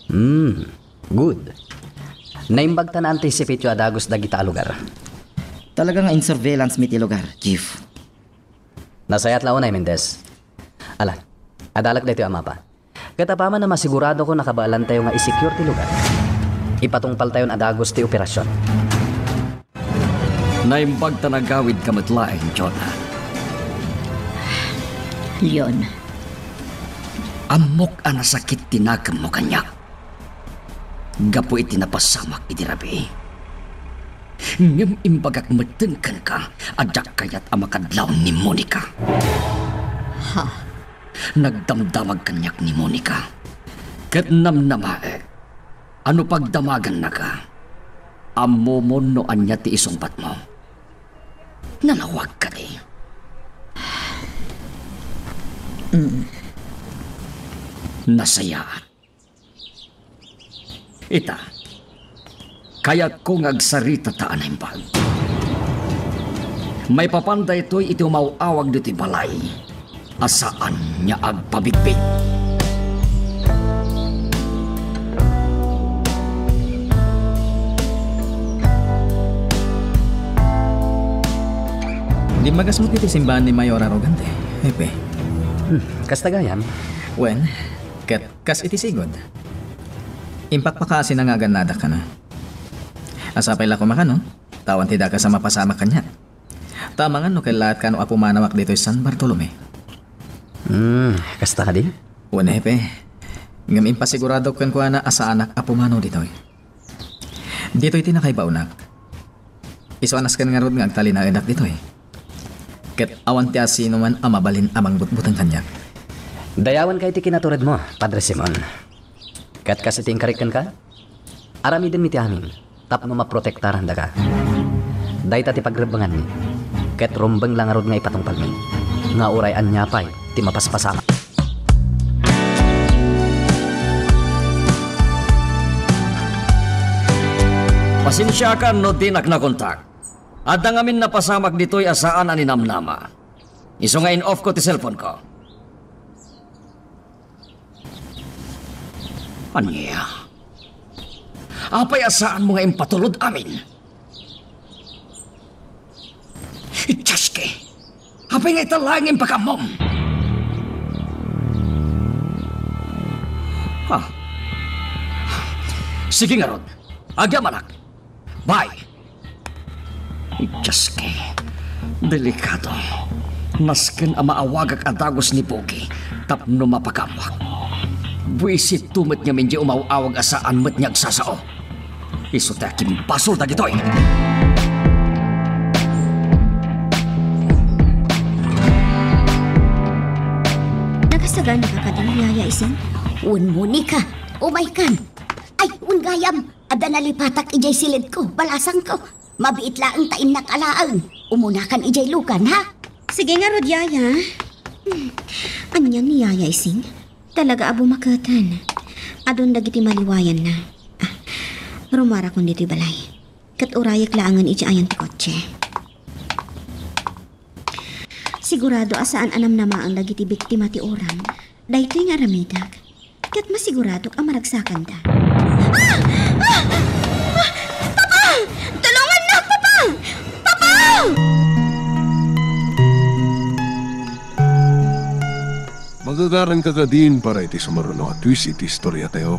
Hmm, good. Naimbag ta na-anticipate-yo a dagus dagita a lugar. Talaga nga in surveillance mi ti lugar, Chief. Nasayaat la unay, Mendez. Ala, adalak daytoy a mapa. Ket apaman a masiguradokon a kabaelantayo nga i-secure ti lugar, ipatungpaltayon a dagus ti operasion. Naimbag ta nagawidka met laeng, Jonah. Leon. Ammok a nasakit ti nakemmo kaniak gapu iti napasamak idi rabii. Ngem imbagak metten kenka a diak kayat a makadlaw ni Monica. Ha? Nagdamdamag kaniak ni Monica. Ket namnamaek a no pagdamagannaka, ammomon no ania ti isungbatmo. Nalawag kadi? Mm. Nasayaat. Ita, kayatko nga agsarita ta a naimbag. Maipapan daytoy iti umaw-awag ditoy balay a saan nga agpabigbig. Dimmagas met iti simbaan ni Mayor Arrogante, Hepe. Hmm, kasta gayam. Wen, ket kas iti sigud. Impakpakaasi nga agannadak kano. Sapay la koma kano, ta awan ti dakes a mapasamak kaniak. Ta amangan no kellaat kano a pumanawak ditoy San Bartolome. Hmm, kasta kadi? Wen, Hepe. Ngem impasiguradok kenkuana a saanak a pumanaw ditoy. Ditoy ti nakaibaonak. Isu a nasken ngarud nga agtalinaedak ditoy. Ket awan ti asinoman a mabalin a mangbutbuteng kaniak. Dayawenka iti kinaturedmo, Padre Simon. Ket kas iti inkarik kenka, aramidenmi ti amin tapno maprotektaran daka. Dayta ti pagrebbenganmi, ket rumbeng la ngarud nga ipatungpalmi, nga uray ania pay ti mapaspasamak. Pasensiakan no dinak nakontak. Adda ngamin napasamak ditoy a saan a ninamnama. Isu nga in-off ko ti cellphone ko. Ania? Apay a saanmo nga impatulod amin? Itsaske! Apay nga ita laeng impakammom? Ha? Sige ngarud, agyamanak. Bye! Dios ki, delikado. Nasken a maawagak a dagus ni Bogi tapno mapakaammoak. Buisitto met ngamin diay umaw-awag a saan met nga agsasao. Isu ti akimbasol dagitoy. Nakasaganaka kadi, Yaya Ising? Wen, Monica, umaykan. Ay, wen gayam, adda nalipatak idiay siledko, balasangko. Mabiit laeng ta innak alaeng. Umunakan idiay lugan, ha? Sige ngarud, Yaya. Hmm. Ania ni Yaya Ising? Talaga a bumaketen. Adun dagiti maliwayanna. Ah, rumuarakon ditoy balay. Ket urayek laengen iti ayan ti kotse. Sigurado a saan a namnamaen dagiti biktima ti uram daytoy nga aramidek. Ket masiguradok a maragsakanda. Ah! Ah! Ah! Papa! Tulongannak, Papa! Papa! Magagaranka kadin para iti sumaruno a twist iti istoriatayo.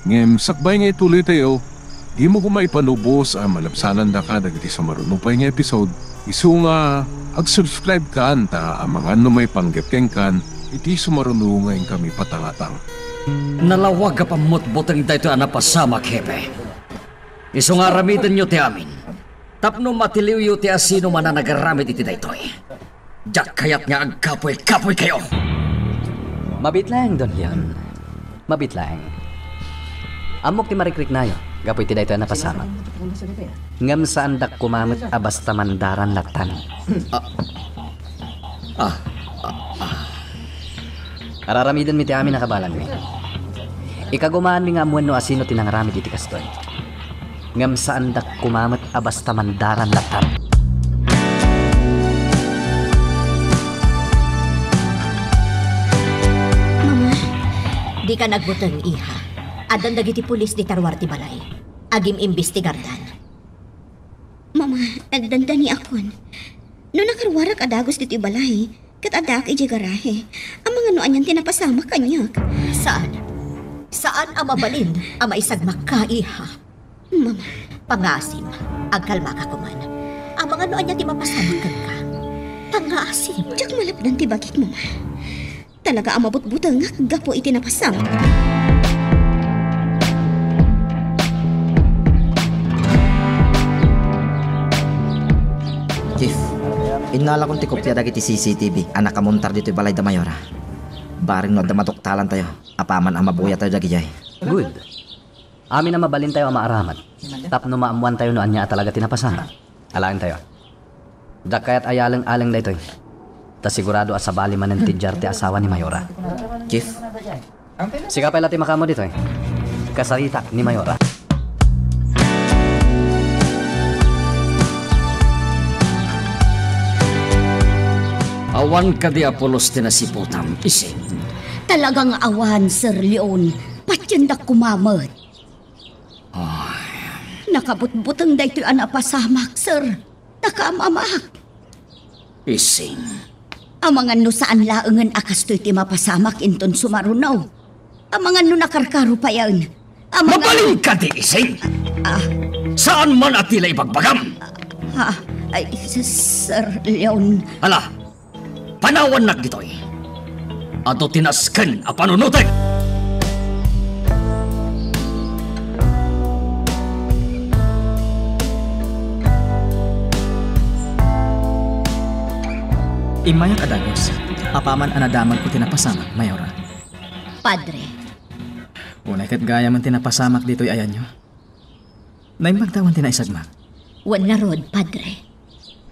Ngem sakbay nga ituloytayo, dimo koma ipanubos a malabsanandaka dagiti sumaruno pay nga episode. Isu nga, ag-subscribe kan ta amangan no maipanggep kenkan iti sumaruno nga inkami patangatang. Nalawag a pammutbuteng daytoy a napasamak, Hepe. Isu nga aramidenyo ti amin tapno matiliwyo ti asinoman a nagaramid iti daytoy. Diak kayat nga agkapuy-kapuykayo. Mabiit laeng, Don Leon. Mabiit laeng. Ammok ti marikriknayo gapu iti daytoy a napasamak. Ngem saandak koma met a basta mandaran lattan. Ah, ah, ah, ah. Araramidenmi ti amin a kabaelanmi. Ikagumaanmi nga ammoen no asino ti nangaramid iti kastoy. Ngem saandak koma met a basta mandaran lattan. Mama. Dika nagbuteng, iha. Addan dagiti pulis dita ruar ti balay. Agim-imbestigardan. Mama, agdandaniakon. No nakaruarak a dagus ditoy balay, ket addaak idiay garahe, amangan no anian ti napasamak kaniak. Saan? Saan a mabalin a maisagmakka, iha? Mama. Pangngaasim, agkalmaka koman. Amangan no ania ti mapasamak kenka. Pangngaasim. Diak malapdan ti bagik, Mama. Talaga a mabutbutengak gapu iti napasamak. Chief, innalakon ti kopia dagiti C C T V a nakamontar ditoy balay da Mayora. Bareng no adda maduktalantayo, apaman a mabuyatayo dagidiay. Good. Amin a mabalintayo a maaramat tapno maammoantayo no ania a talaga ti napasamak. Alaentayo. Diak kayat a yaleng-aleng daytoy. Ta sigurado a sabali manen ti diar ti asawa ni Mayora. Chief. Sika pay la ti makaammo ditoy. Kasaritak ni Mayora. Awan kadi a pulos ti nasiputam, Ising? Talaga nga awan, Sir Leon. Patiendak koma met. Ay. Nakabutbuteng daytoy a napasamak, sir. Nakaam-amak. Ising. Amangan no saan laengen a kastoy ti mapasamak inton sumaruno. Amangan no nakarkaro payen. Amangan Mabalin kadi, Ising? Ah. Saan man a ti la ibagbagam? Ah, ay, s-, Sir Leon. Hala, panawannak ditoy. Adu ti nasken a panunotek. Immayak a dagus, apaman a nadamagko ti napasamak, Mayora. Padre. Unay ket gayamen ti napasamak ditoy ayanyo. Naimbagta awan ti naisagmak? Wen ngarud, Padre.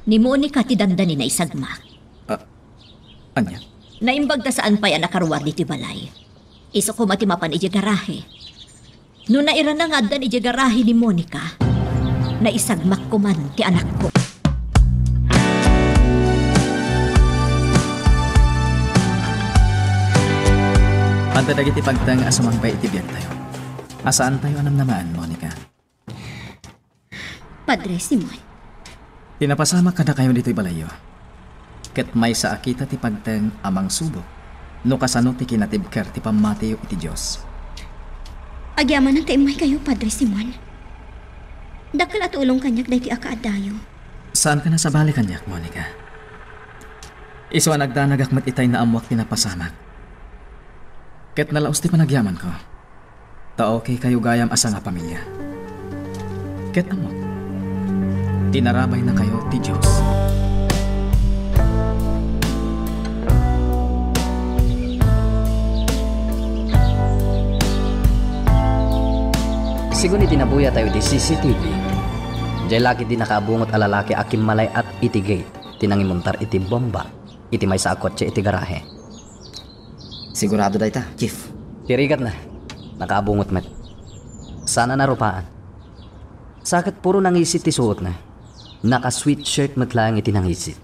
Ni Monica ti dandani naisagmak. Ah, ania? Naimbag ta saan pay a nakaruar ditoy balay. Isu koma ti mapan idiay garahe. No nairana nga addan idiay garahe ni Monica, naisagmak koman ti anakko. Adda dagiti pagteng a sumangpet iti biagtayo. A saantayo a namnamaen, Monica. Padre Simon. Ti napasamak kadakayo ditoy balayyo. Ket maysa a kita ti pagteng a mangsubok no kasano ti kinatibker ti pammatiyo iti Dios. Agyamanak ta immaykayo, Padre Simon. Dakkel a tulong kaniak daytoy a kaadayo. Saanka a sabali kaniak, Monica. Isu a nagdanagak met itay naammoak ti napasamak. Ket nalaus ti panagyamanko. Ta okaykayo gayam a sangapamilia. Ket ammok, tinarabaynakayo ti Dios. Sigun iti nabuyatayo iti C C T V, diay laki di nakaabungot a lalaki a kimmalay-at iti gate ti nangimuntar iti bomba iti maysa a kotse iti garahe. Sigurado dayta, Chief? Ti rigatna, nakaabungot met. Saan a narupaan. Sa ket puro nangisit ti suotna. Naka-sweatshirt met laeng iti nangisit.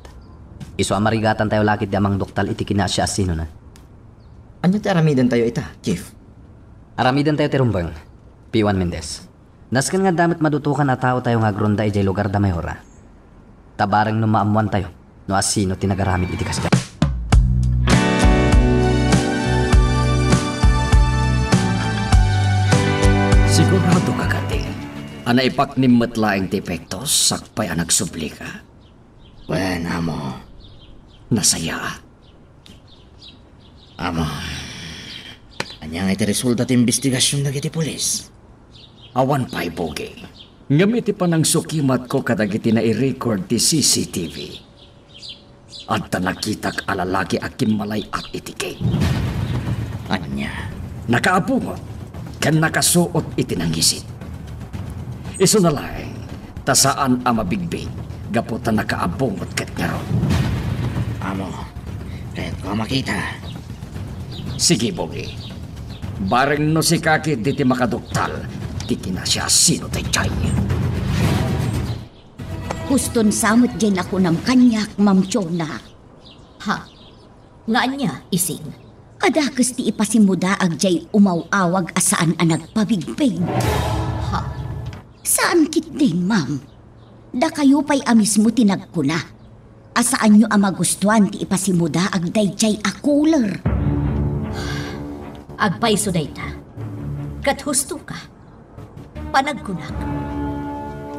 Isu a marigatantayo la ketdi a mangduktal iti kinasiasinona. Ania ti aramidentayo ita, Chief? Aramidentayo ti rumbeng, P one Mendez. Nasken nga adda met madutokan a taotayo nga agronda idiay lugar da Mayora. Ta bareng no maammoantayo no asino ti nagaramid iti kasdiay. Sigurado ka kadi a naipaknim met laeng ti epekto sakbay a nagsublika? Wen, Amo. Nasayaat. Amo, ania nga iti resulta ti imbestigasion dagiti pulis? Awan pay, Bogi. Ngem iti panangsukimatko kadagiti nairecord ti C C T V, adda nakitak a lalaki a kimmalay-at iti gate. Ania? Nakaabungot ken nakasuot iti nangisit. Isuna laeng ta saan a mabigbig gapu ta nakaabungot ket ngarud. Amo, kayatko a makita. Sige, Bogi. Bareng no sika ketdi ti makaduktal ti kinasiasino daydiay. Huston sa met diay nakunam kaniak, Ma'am Jonah. Ha? Nga ania, Ising? Adakes ti ipasimudaag diay umaw-awag a saan a nagpabigbig. Ha? Saan ketdin, ma'am. Dakayo pay a mismo ti nagkuna a saanyo a magustuan ti ipasimudaag daydiay a cooler. Agpayso dayta. Ket husto ka. Panagkunak,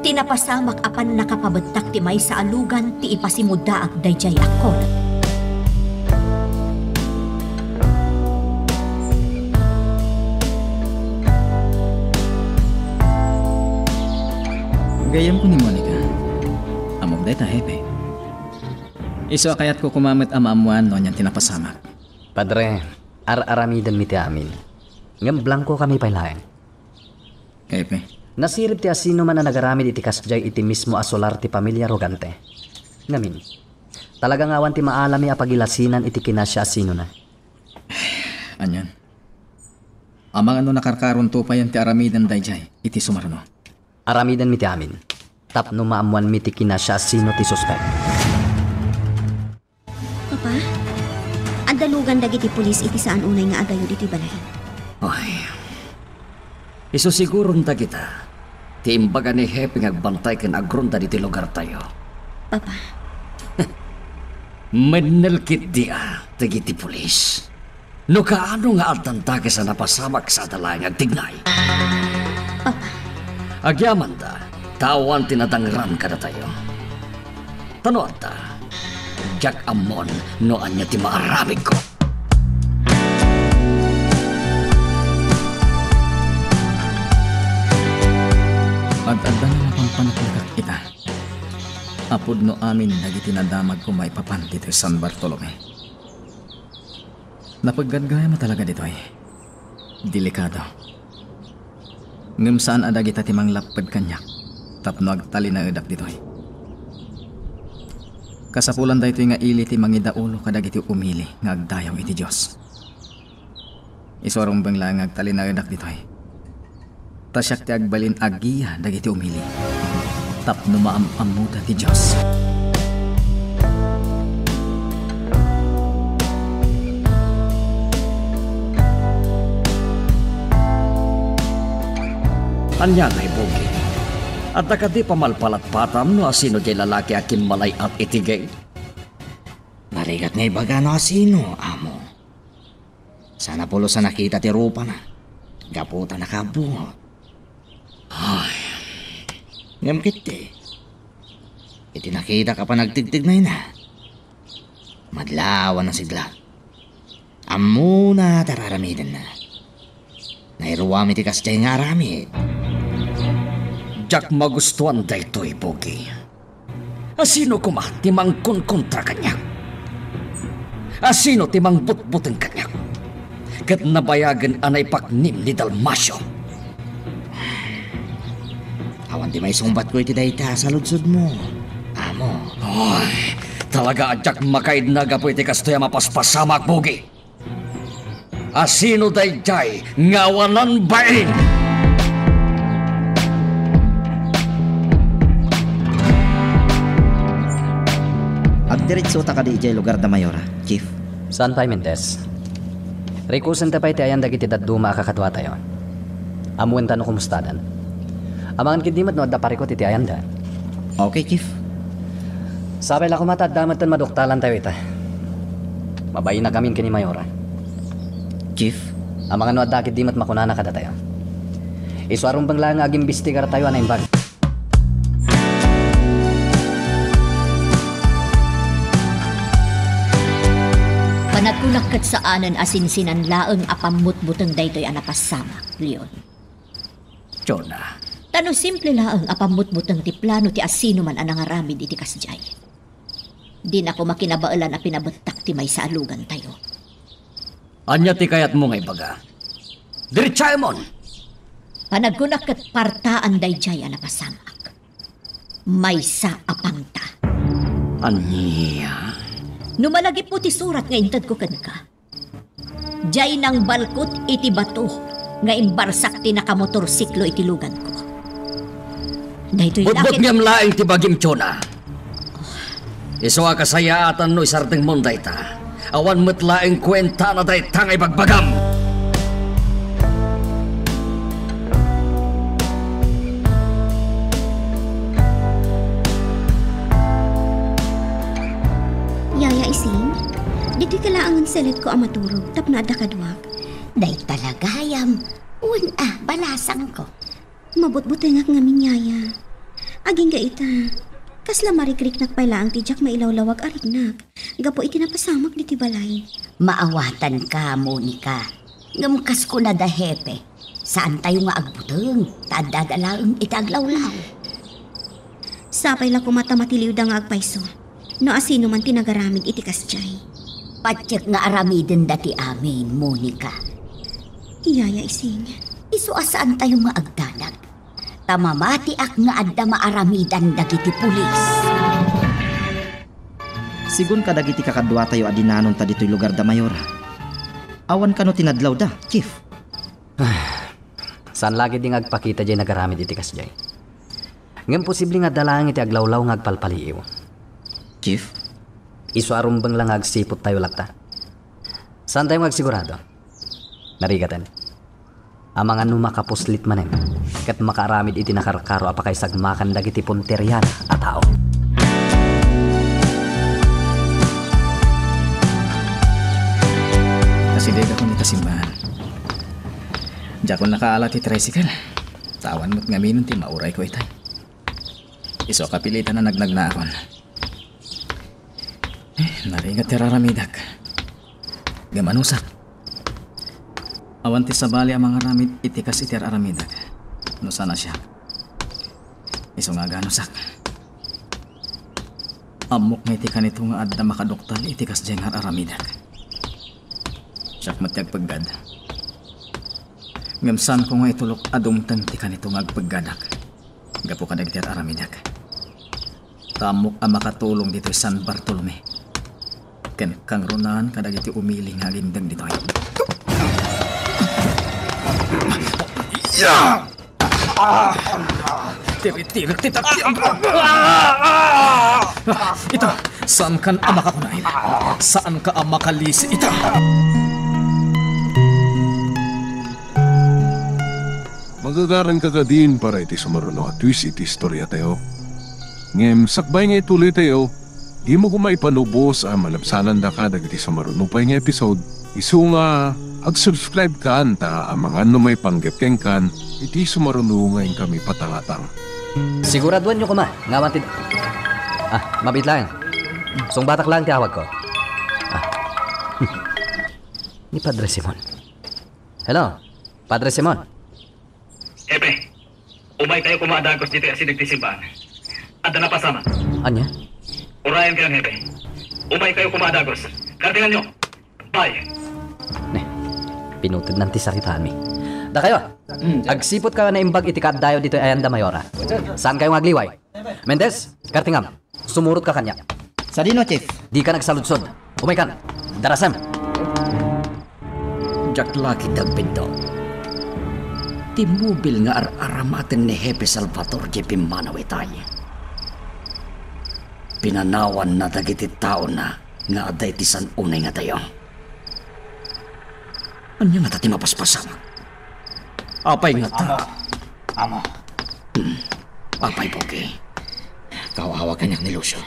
ti napasamak a pannakapabettak ti maysa a lugan ti ipasimudaag daydiay a cooler. Gayyemko ni Monica. Ammok dayta, Hepe. Isu a kayatko koma met a maammoan no anian ti napasamak. Padre, ar-aramidenmi ti amin. Ngem blankokami pay laeng. Hepe. Nasirib ti asinoman a nagaramid iti kasdiay iti mismo a solar ti pamilia Rogante. Ngamin, talaga nga awan ti maalami a pagilasinan iti kinasiasinona. Anian? Amangan no nakarkaronto payen ti aramiden daydiay iti sumaruno. Aramidenmi ti amin, tapno maammoanmi ti kinasiasino ti suspek. Papa, adda lugan dagiti pulis iti saan unay nga adayo ditoy balay. Ay. Isu siguron dagita ti imbaga ni Hepe nga agbantay ken agronda ditoy lugartayo. Papa. Mennel ketdi a dagiti pulis. No kaano nga addan dakes a napasamak sa adda laeng agtignay. Papa. Agyamanda, ta awan ti nadangran kadatayo. Ta no adda, diak ammon no ania ti maaramidko. Ad-adda nga napampaneknekak ita. Apudno amin dagiti nadamagko maipapan ditoy San Bartolome. Napeggad gayam a talaga ditoy. Delikado. Ngem saan a dagita ti manglapped kaniak tapno agtalinaedak ditoy. Kasapulan daytoy nga ili ti mangidaulo kadagiti umili nga agdayaw iti Dios. Isu a rumbeng laeng nga agtalinaedak ditoy. Ta siak ti agbalin a gia dagiti umili, tapno maam-ammoda ti Dios. Ania ngay, Bogi? Adda kadi pamalpalatpatam no asino diay lalaki a kimmalay-at iti gate? Narigat nga ibaga no asino, amo. Saan a pulos a nakita ti rupana. gapu ta nakabuot. Ay. Ngem ketdi, iti nakitak a panagtigtignayna, madlaw a nasigla. Ammona ti ar-aramidenna. Nairuam iti kasdiay nga aramid. Diak magustuan daytoy, Bugi. Asino koma ti mangkonkontra kaniak? Asino ti mangbutbuteng kaniak? Ket nabayagen a naipaknim ni Dalmacio. Awan ti maisungbatko iti dayta a saludsodmo, amo. Ay, talaga a diak makaidna gapu iti kastoy a mapaspasamak, Bugi. Asino daydiay nga awanan bain? Agdiretsota kadi idiay lugar da Mayora, Chief? Saan pay, Mendez. Rikusenta pay ti ayan dagiti dadduma a kakaduatayo. Ammoenta no kumustadan. Amangan ketdi met no adda parikut iti ayanda. Okay, Chief. Sapay la koma ta adda metten maduktalantayo ita. Mabainakamin ken ni Mayora. Chief? Amangan no adda ketdi met makunana kadatayo. Isu a rumbeng laeng nga agimbestigartayo a naimbag. Panagkunak ket saanen a sinsinan laeng a pammutbuteng daytoy a napassamak, Leon. Jonah. Ta no simple laeng a pammutbuteng ti plano ti asinoman a nangaramid iti kasdiay, dina koma kinabaelan a pinabettak ti maysa a lugantayo. Ania ti kayatmo nga ibaga? Diretsaemon! Panagkunak ket partaan daydiay a napasamak. Maysa a pangta. Ania? No malagipmo ti surat nga intedko kenka, diay nangbalkot iti bato nga imbarsak ti nakamotorsiklo iti luganko. Daytoy Butbot laket- ngem laeng ti bagim, Jonah. Isu a kasayaatan no isardengmon dayta. Awan met laeng kuentana dayta nga ibagbagam. Yaya Ising, ditoy ka laengen sa iletko a maturog tapno adda kaduak. Dayta la gayam, wen a, balasangko. Mabutbutengak ngamin, Yaya. Agingga ita, kasla marikriknak pay laeng ti diak mailawlawag a riknak gapu iti napasamak ditoy balay. Maawatanka, Monica. Ngem kas kuna da Hepe, saantayo nga agbuteng, ta addada laeng iti aglawlaw. Sapay la koma ta matiliwda nga agpayso no asinoman ti nagaramid iti kasdiay. Patiek nga aramidenda ti amin, Monica. Yaya Ising. Isu a saantayo nga agdanag. Ta mamatiak nga adda maaramidan dagiti pulis. Sigun kadagiti kakaduatayo a dinanonta ditoy lugar da Mayora, awan kano ti nadlawda, Chief? Saan la ketdi nga agpakita diay nagaramid iti kasdiay. Ngem posible nga adda laeng iti aglawlaw nga agpalpaliiw. Chief? Isu a rumbeng la nga agsiputtayo latta. Saantayo nga agsigurado. Narigaten. Amangan no makapuslit manen ket makaaramid iti nakarkaro a pakaisagmakan dagiti punterian a tao. Asidegakon ita simbahan. Diakon nakaala ti tricycle. Ta awan met ngaminen ti maurayko itay. Isu a kapilitan a nagnagnaakon. Eh, narigat ti raramidak. Ngem anusak? Awan ti sabali a mangaramid iti kas iti ar-aramidak. No saan a siak. Isu nga aganusak. Ammok nga iti kanito nga adda makaduktal iti kasdiay nga ar-aramidak. Siak met ti agpeggad. Ngem saanko nga itulok a dumteng ti kanito nga agpeggadak gapu kadagiti ar-aramidak. Ta ammok a makatulong ditoy San Bartolome ken kangrunaan kadagiti umili nga agindeng ditoy. Ya! Tiritirek ti tatian. Ita, saankan a makakunaen. Saanka a makalisi ita. Magagaranka kadin para iti sumaruno a twist iti istoriatayo. Ngem sakbay nga ituloytayo, dimo koma ipanubos a malabsanandaka dagiti sumaruno pay nga episode, isu nga Ag-subscribe kan ta amangan no maipanggep kenkan iti sumaruno nga inkami patangatang. Siguraduanyo koma nga awan ti... Ah, mabiit laeng. Sungbatak laeng ti awagko. Ah. Ni Padre Simon. Hello, Padre Simon. Hepe, umaykayo koma a dagos ditoy asideg ti simbaan. Adda napasamak. Ania? Urayenkayon, Hepe. Umaykayo koma a dagos. Kartinganyo. Bye. Ne, pinutednan ti saritaanmi. Dakayo, agsiputkayo a naimbag iti kaaddayo ditoy ayan da Mayora. Saankayo nga agliway. Mendez, kartingam. Sumurotka kaniak. Sadino, Chief? Dika nagsaludsod. Umaykan. Darasem. Diak la ketdi agpinto. Ti mobil nga ar-aramaten ni Hepe Salvador diay pimmanaw itay, pinanawanna dagiti taona nga adda iti san-unay nga dayo. Ania ngata ti mapaspasamak? Apay ngata? Amo. Amo. Hmm. Apay, Pogi. Kaaw-awa kaniak ni Lucio.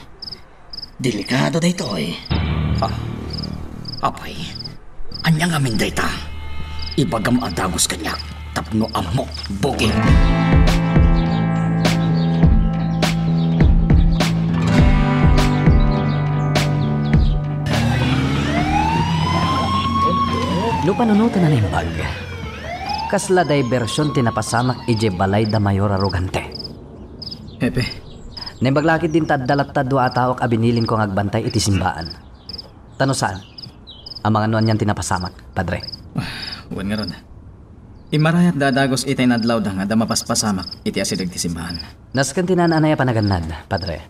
Delikado daytoy. Ah, apay, ania ngamin dayta? Ibagam a dagos kaniak tapno ammok, Pogi. No panunoten a naimbag, kasla diversion ti napasamak idiay balay da Mayor a Rogante. Hepe. Naimbag la ketdin ta adda latta dua a taok a binilinko nga agbantay iti simbaan. Ta no saan, amangan no anian ti napasamak, Padre. Wen ngarud, immarayatda a dagus iti inadlawda nga adda mapaspasamak iti asideg ti simbaan. Nasken ti naan-anay a panagannad, Padre.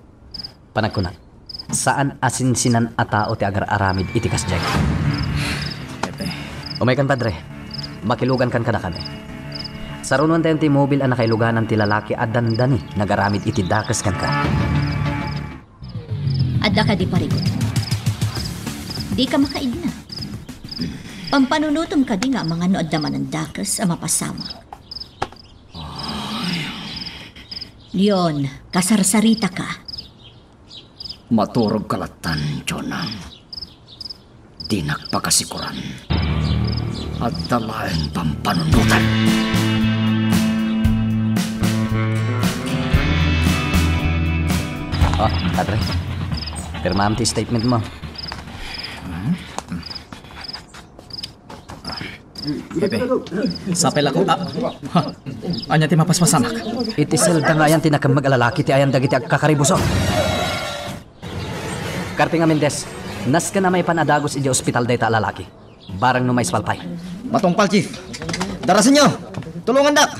Panagkunak, saan a sinsinan a tao ti agar-aramid iti kasdiay. Hepe. Umaykan, Padre. Makilugankan kadakami. Sarunoentayon ti mobil a nakailuganan ti lalaki a dandani nagaramid iti dakes kenka. Adda kadi parigot? Dika makaidna. Pampanunotem kadi nga amangan no adda manen dakes a mapasamak? Leon, kasarsaritaka. Maturogka lattan, Jonah. Dinak pakasikuran. Adda laeng pampanunotan. Oh, Padre. Pirmaam ti statement mo. Hepe, sapay la ko, ah, ha? Ania ti mapaspasamak? Iti selda nga ayan ti nakemmeg a lalaki ti ayan dagiti agkakaribuso. Kartinga, Mendez, nasken a maipan a dagus idiay ospital dayta a lalaki. Barang no maispalpay. Matungpal, Chief. Darasenyo! Tulongandak!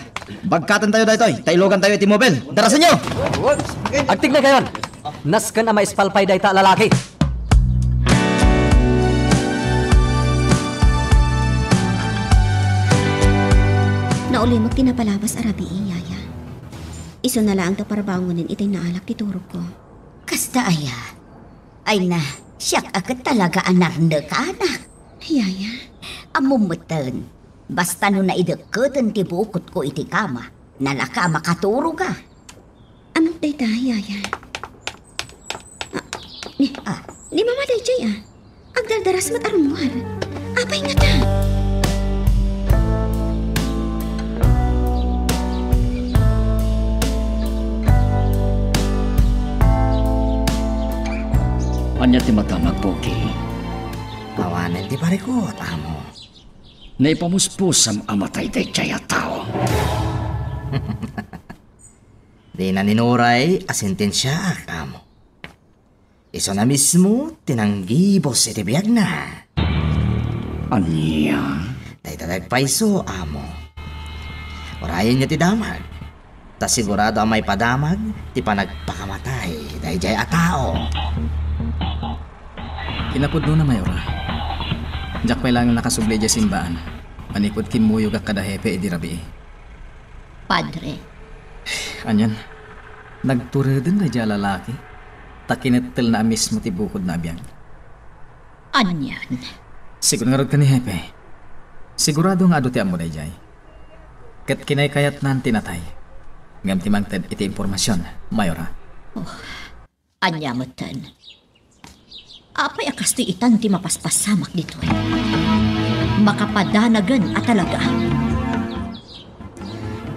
Bagkatentayo daytoy, ta ilugantayo iti mobil. Darasenyo! Agtignay kayon! Nasken a maispalpay dayta a lalaki. Naulimek ti napalabas a rabii, Yaya. Isuna laeng ta parbangonen itay naalak ti turogko. Kasta aya? Ay na, siak a ket talaga a narneka, anak. Yaya. Ammom metten, basta no naidekketen ti bukodko iti kama, nalaka a makaturoga. Ammok dayta, Yaya. Ah, ni, Ah. ni Mama daydiay, ah. Agdardaras met a rummuar. Apay ngata? Ania ti madamag, Pogi? Awanen ti parikut, amo. Naipamuspusam a matay daydiay a tao. Dina ninuray a sentensiaak, amo. Isuna mismo ti nanggibus iti biagna. Ania? Dayta ti agpayso, amo. Urayenyo ti damag. Ta sigurado a maipadamag ti panagpakamatay daydiay a tao. Kinapudnona, Mayora. Diak pay laeng nakasubli idiay simbaan. Manipud kimmuyogak kada hepe idi rabii. Padre. Anian? Nagtureden daydiay a lalaki? Ta kinettelna a mismo ti bukodna a biag. Anian? Sigun ngarud ken ni Hepe. Sigurado nga adu ti ammo daydiay. Ket kinaykayatnan ti natay. Ngem ti mangted iti impormasion, Mayora. Oh. Ania metten? Apay a kastoy itan ti mapaspasamak ditoy? Makapadanagen a talaga.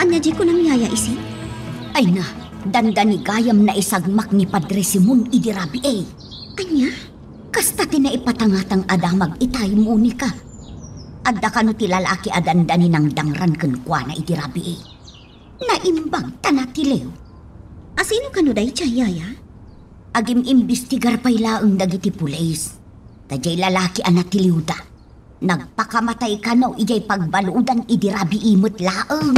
Ania diay kunam, Yaya Ising? Ay na, dandani gayam naisagmak ni Padre Simon idi rabii. Ania? Kasta ti naipatangatang a damag itay, Monica. Adda kano ti lalaki a dandani nangdangran kenkuana idi rabii. Naimbag ta natiliw. Asino kano daydiay, Yaya? Agim-imbestigar pay laeng dagiti pulis. Ta diay lalaki a natiliwda, nagpakamatay kano idiay pagbaludan idi rabii met laeng.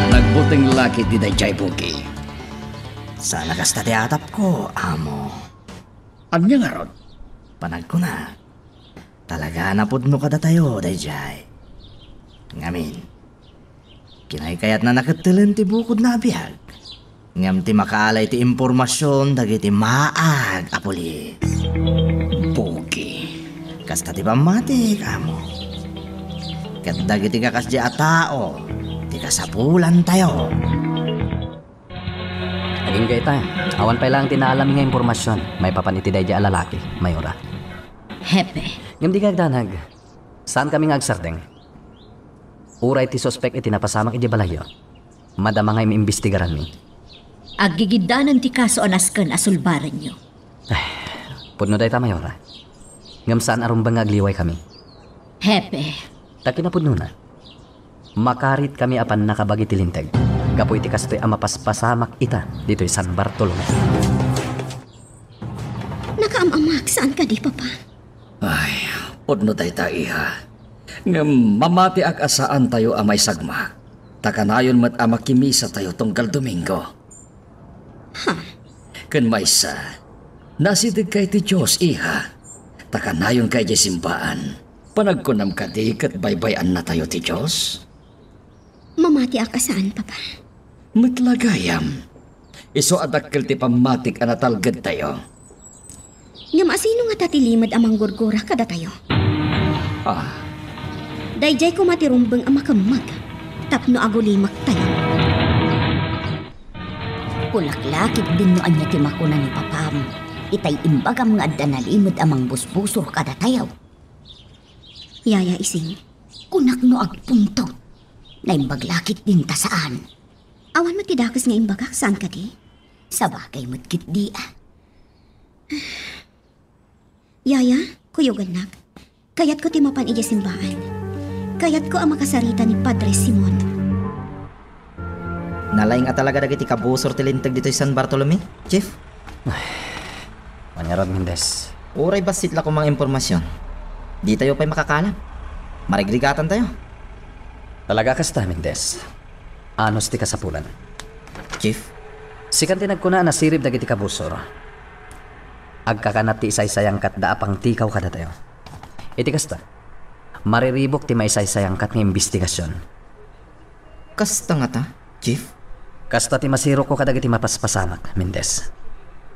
Nagbuteng la ketdi daydiay, Pogi. Saan a kasta ti atapko, amo. Ania ngarud? Panagkuna, talaga a napudno kadatayo daydiay. Ngamin, kinaykayatna nakettelen ti bukodna a biag. Ngem ti makaalay ti impormasion dagiti maag a pulis. Pogi. Kasta ti pammatik, amo. Ket dagiti kakasdi a tao ti kasapulantayo. Agingga ita, awan pay laeng ti naalami nga impormasion maipapan iti daydiay a lalaki, Mayora. Hepe. Ngem di agdanag, saankami nga agsardeng. Uray ti suspek iti napasamak idiay balayyo, madama nga im-imbestigaranmi. Aggigiddanan ti kaso a nasken a sulbarenyo. Ay, pudno dayta, Mayora. Ngem saan a rumbeng nga agliwaykami. Hepe. Ta kinapudnona, makaritkami a pannakabagi ti Linteg gapu iti kastoy a mapaspasamak ita ditoy San Bartolome. Nakaam-amak, saan kadi, Papa? Ay, pudno dayta, iha. Ngem mamatiak a saantayo a maisagmak, ta kanayon met a makimisatayo tunggal Domingo. Ha? Ken maysa, naasidegka iti Dios, iha, ta kanayonka idiay simbaan. Panagkunam kadi ket baybay-annatayo ti Dios? Mamatiak a saan, Papa. Met la gayam. Isu a dakkel ti pammatik a natalgedtayo. Ngem asino ngata ti limed a manggurgura kadatayo? Ah. Daydiay koma ti rumbeng a makemmeg tapno agulimaktayo. Kunak la ketdin no ania ti makuna ni Papam, itay imbagam nga adda nalimed a mangbusbusor kadatayo. Yaya Ising. Kunak no agpunto. Naimbag la ketdin ta saan. Awan met ti dakes nga imbagak, saan kadi? Sabagay met ketdi, a. Yaya, kuyogannak. Kayatko ti mapan idiay simbaan. Kayatko a makasarita ni Padre Simon. Nalaing a talaga dagiti kabusor ti Linteg ditoy San Bartolome, Chief? Ay, mangarad, Mendez. Uray bassit la koma nga impormasion, ditayo pay makakalam. Marigrigatantayo. Talaga kasta, Mendez. Anus ti kasapulan. Chief? Sikan ti nagkuna a nasirib dagiti kabusor. Agkakanat ti isaysayangkatda a pangtikaw kadatayo. Iti kasta, mariribuk ti maisaysayangkat nga imbestigasion. Kasta ngata, Chief? Kasta ti masirokko kadagiti mapaspasamak, Mendez.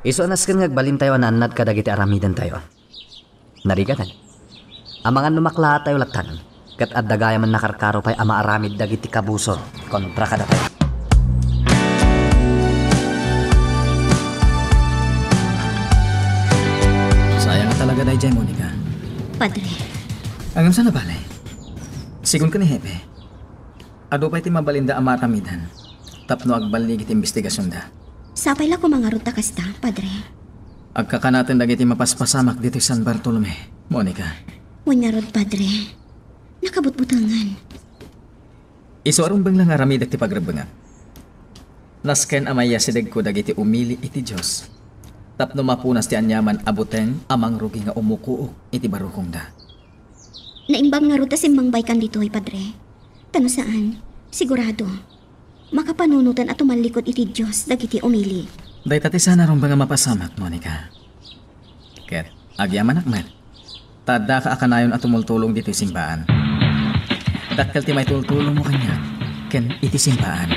Isu a nasken nga agbalintayo a naannad kadagiti aramidentayo. Narigaten. Amangan no maklaatayo lattan, ket adda gayam a nakarkaro pay a maaramid dagiti kabusor kontra kadatayo. Sayang a talaga daydiay, Monica. Padre. Ngem saan a bale? Sigun ken ni Hepe, adu pay ti mabalinda a maaramidan tapno agballig iti imbestigasionda. Sapay la koma ngarud ta kasta, Padre. Agkakanaten dagiti mapaspasamak ditoy San Bartolome, Monica. Wen ngarud, Padre. Nakabutbutangan. Isu a rumbeng la nga aramidek ti pagrebbengak. Nasken a maiyasidegko dagiti umili iti Dios tapno mapunas ti aniaman a buteng a mangrugi nga umukuok iti barukongda. Naimbag ngarud ta simmangbaykan ditoy, Padre. Ta no saan, sigurado, makapanunoten a tumallikod iti Dios dagiti umili. Dayta ti saan a rumbeng a mapasamak, Monica. Ket agyamanak met, ta addaka a kanayon a tumultulong ditoy simbaan. Dakkel ti maitultulongmo kaniak ken iti simbaan.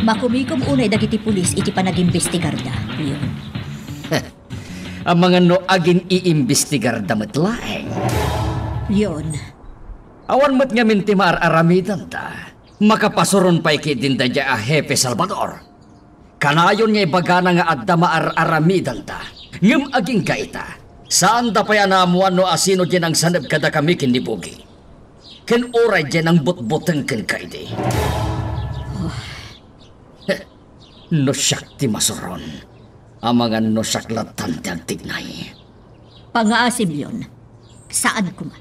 Makumikom unay dagiti pulis iti panagimbestigarda, Leon. Amangan no agin-iimbestigarda met laeng. Leon. Awan met ngamin ti maar-aramidanta. Makapasuron pay ketdin daydiay a Hepe Salvador. Kanayon nga ibagana nga adda maar-aramidanta. Ngem agingga ita, saanda pay a naammoan no asino diay nangsaneb kadakami ken ni Bugi. Ken uray diay nangbutbuteng kenka idi. Heh, no siak ti masuron, amangan no siak lattan ti agtignay. Pangaasim, Leon. Saan koma.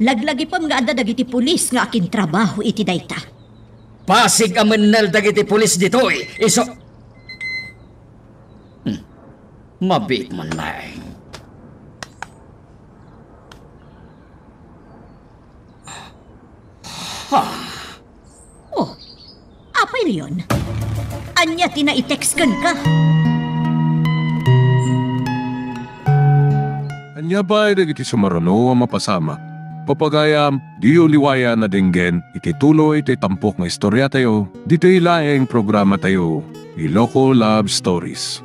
Laglagipem nga adda dagiti pulis nga akintrabaho iti dayta. Pasig a mennel dagiti pulis ditoy, isu. Hmm. Mabiit man laeng. Ha? Oh, apay, Leon? Ania ti naitext kenka? Ania pay dagiti sumaruno a mapasamak? Papagayam, diyo liwayan a denggen iti tuloy ti tampok nga istoriatayo, ditoy laeng programatayo, Iloko Love Stories.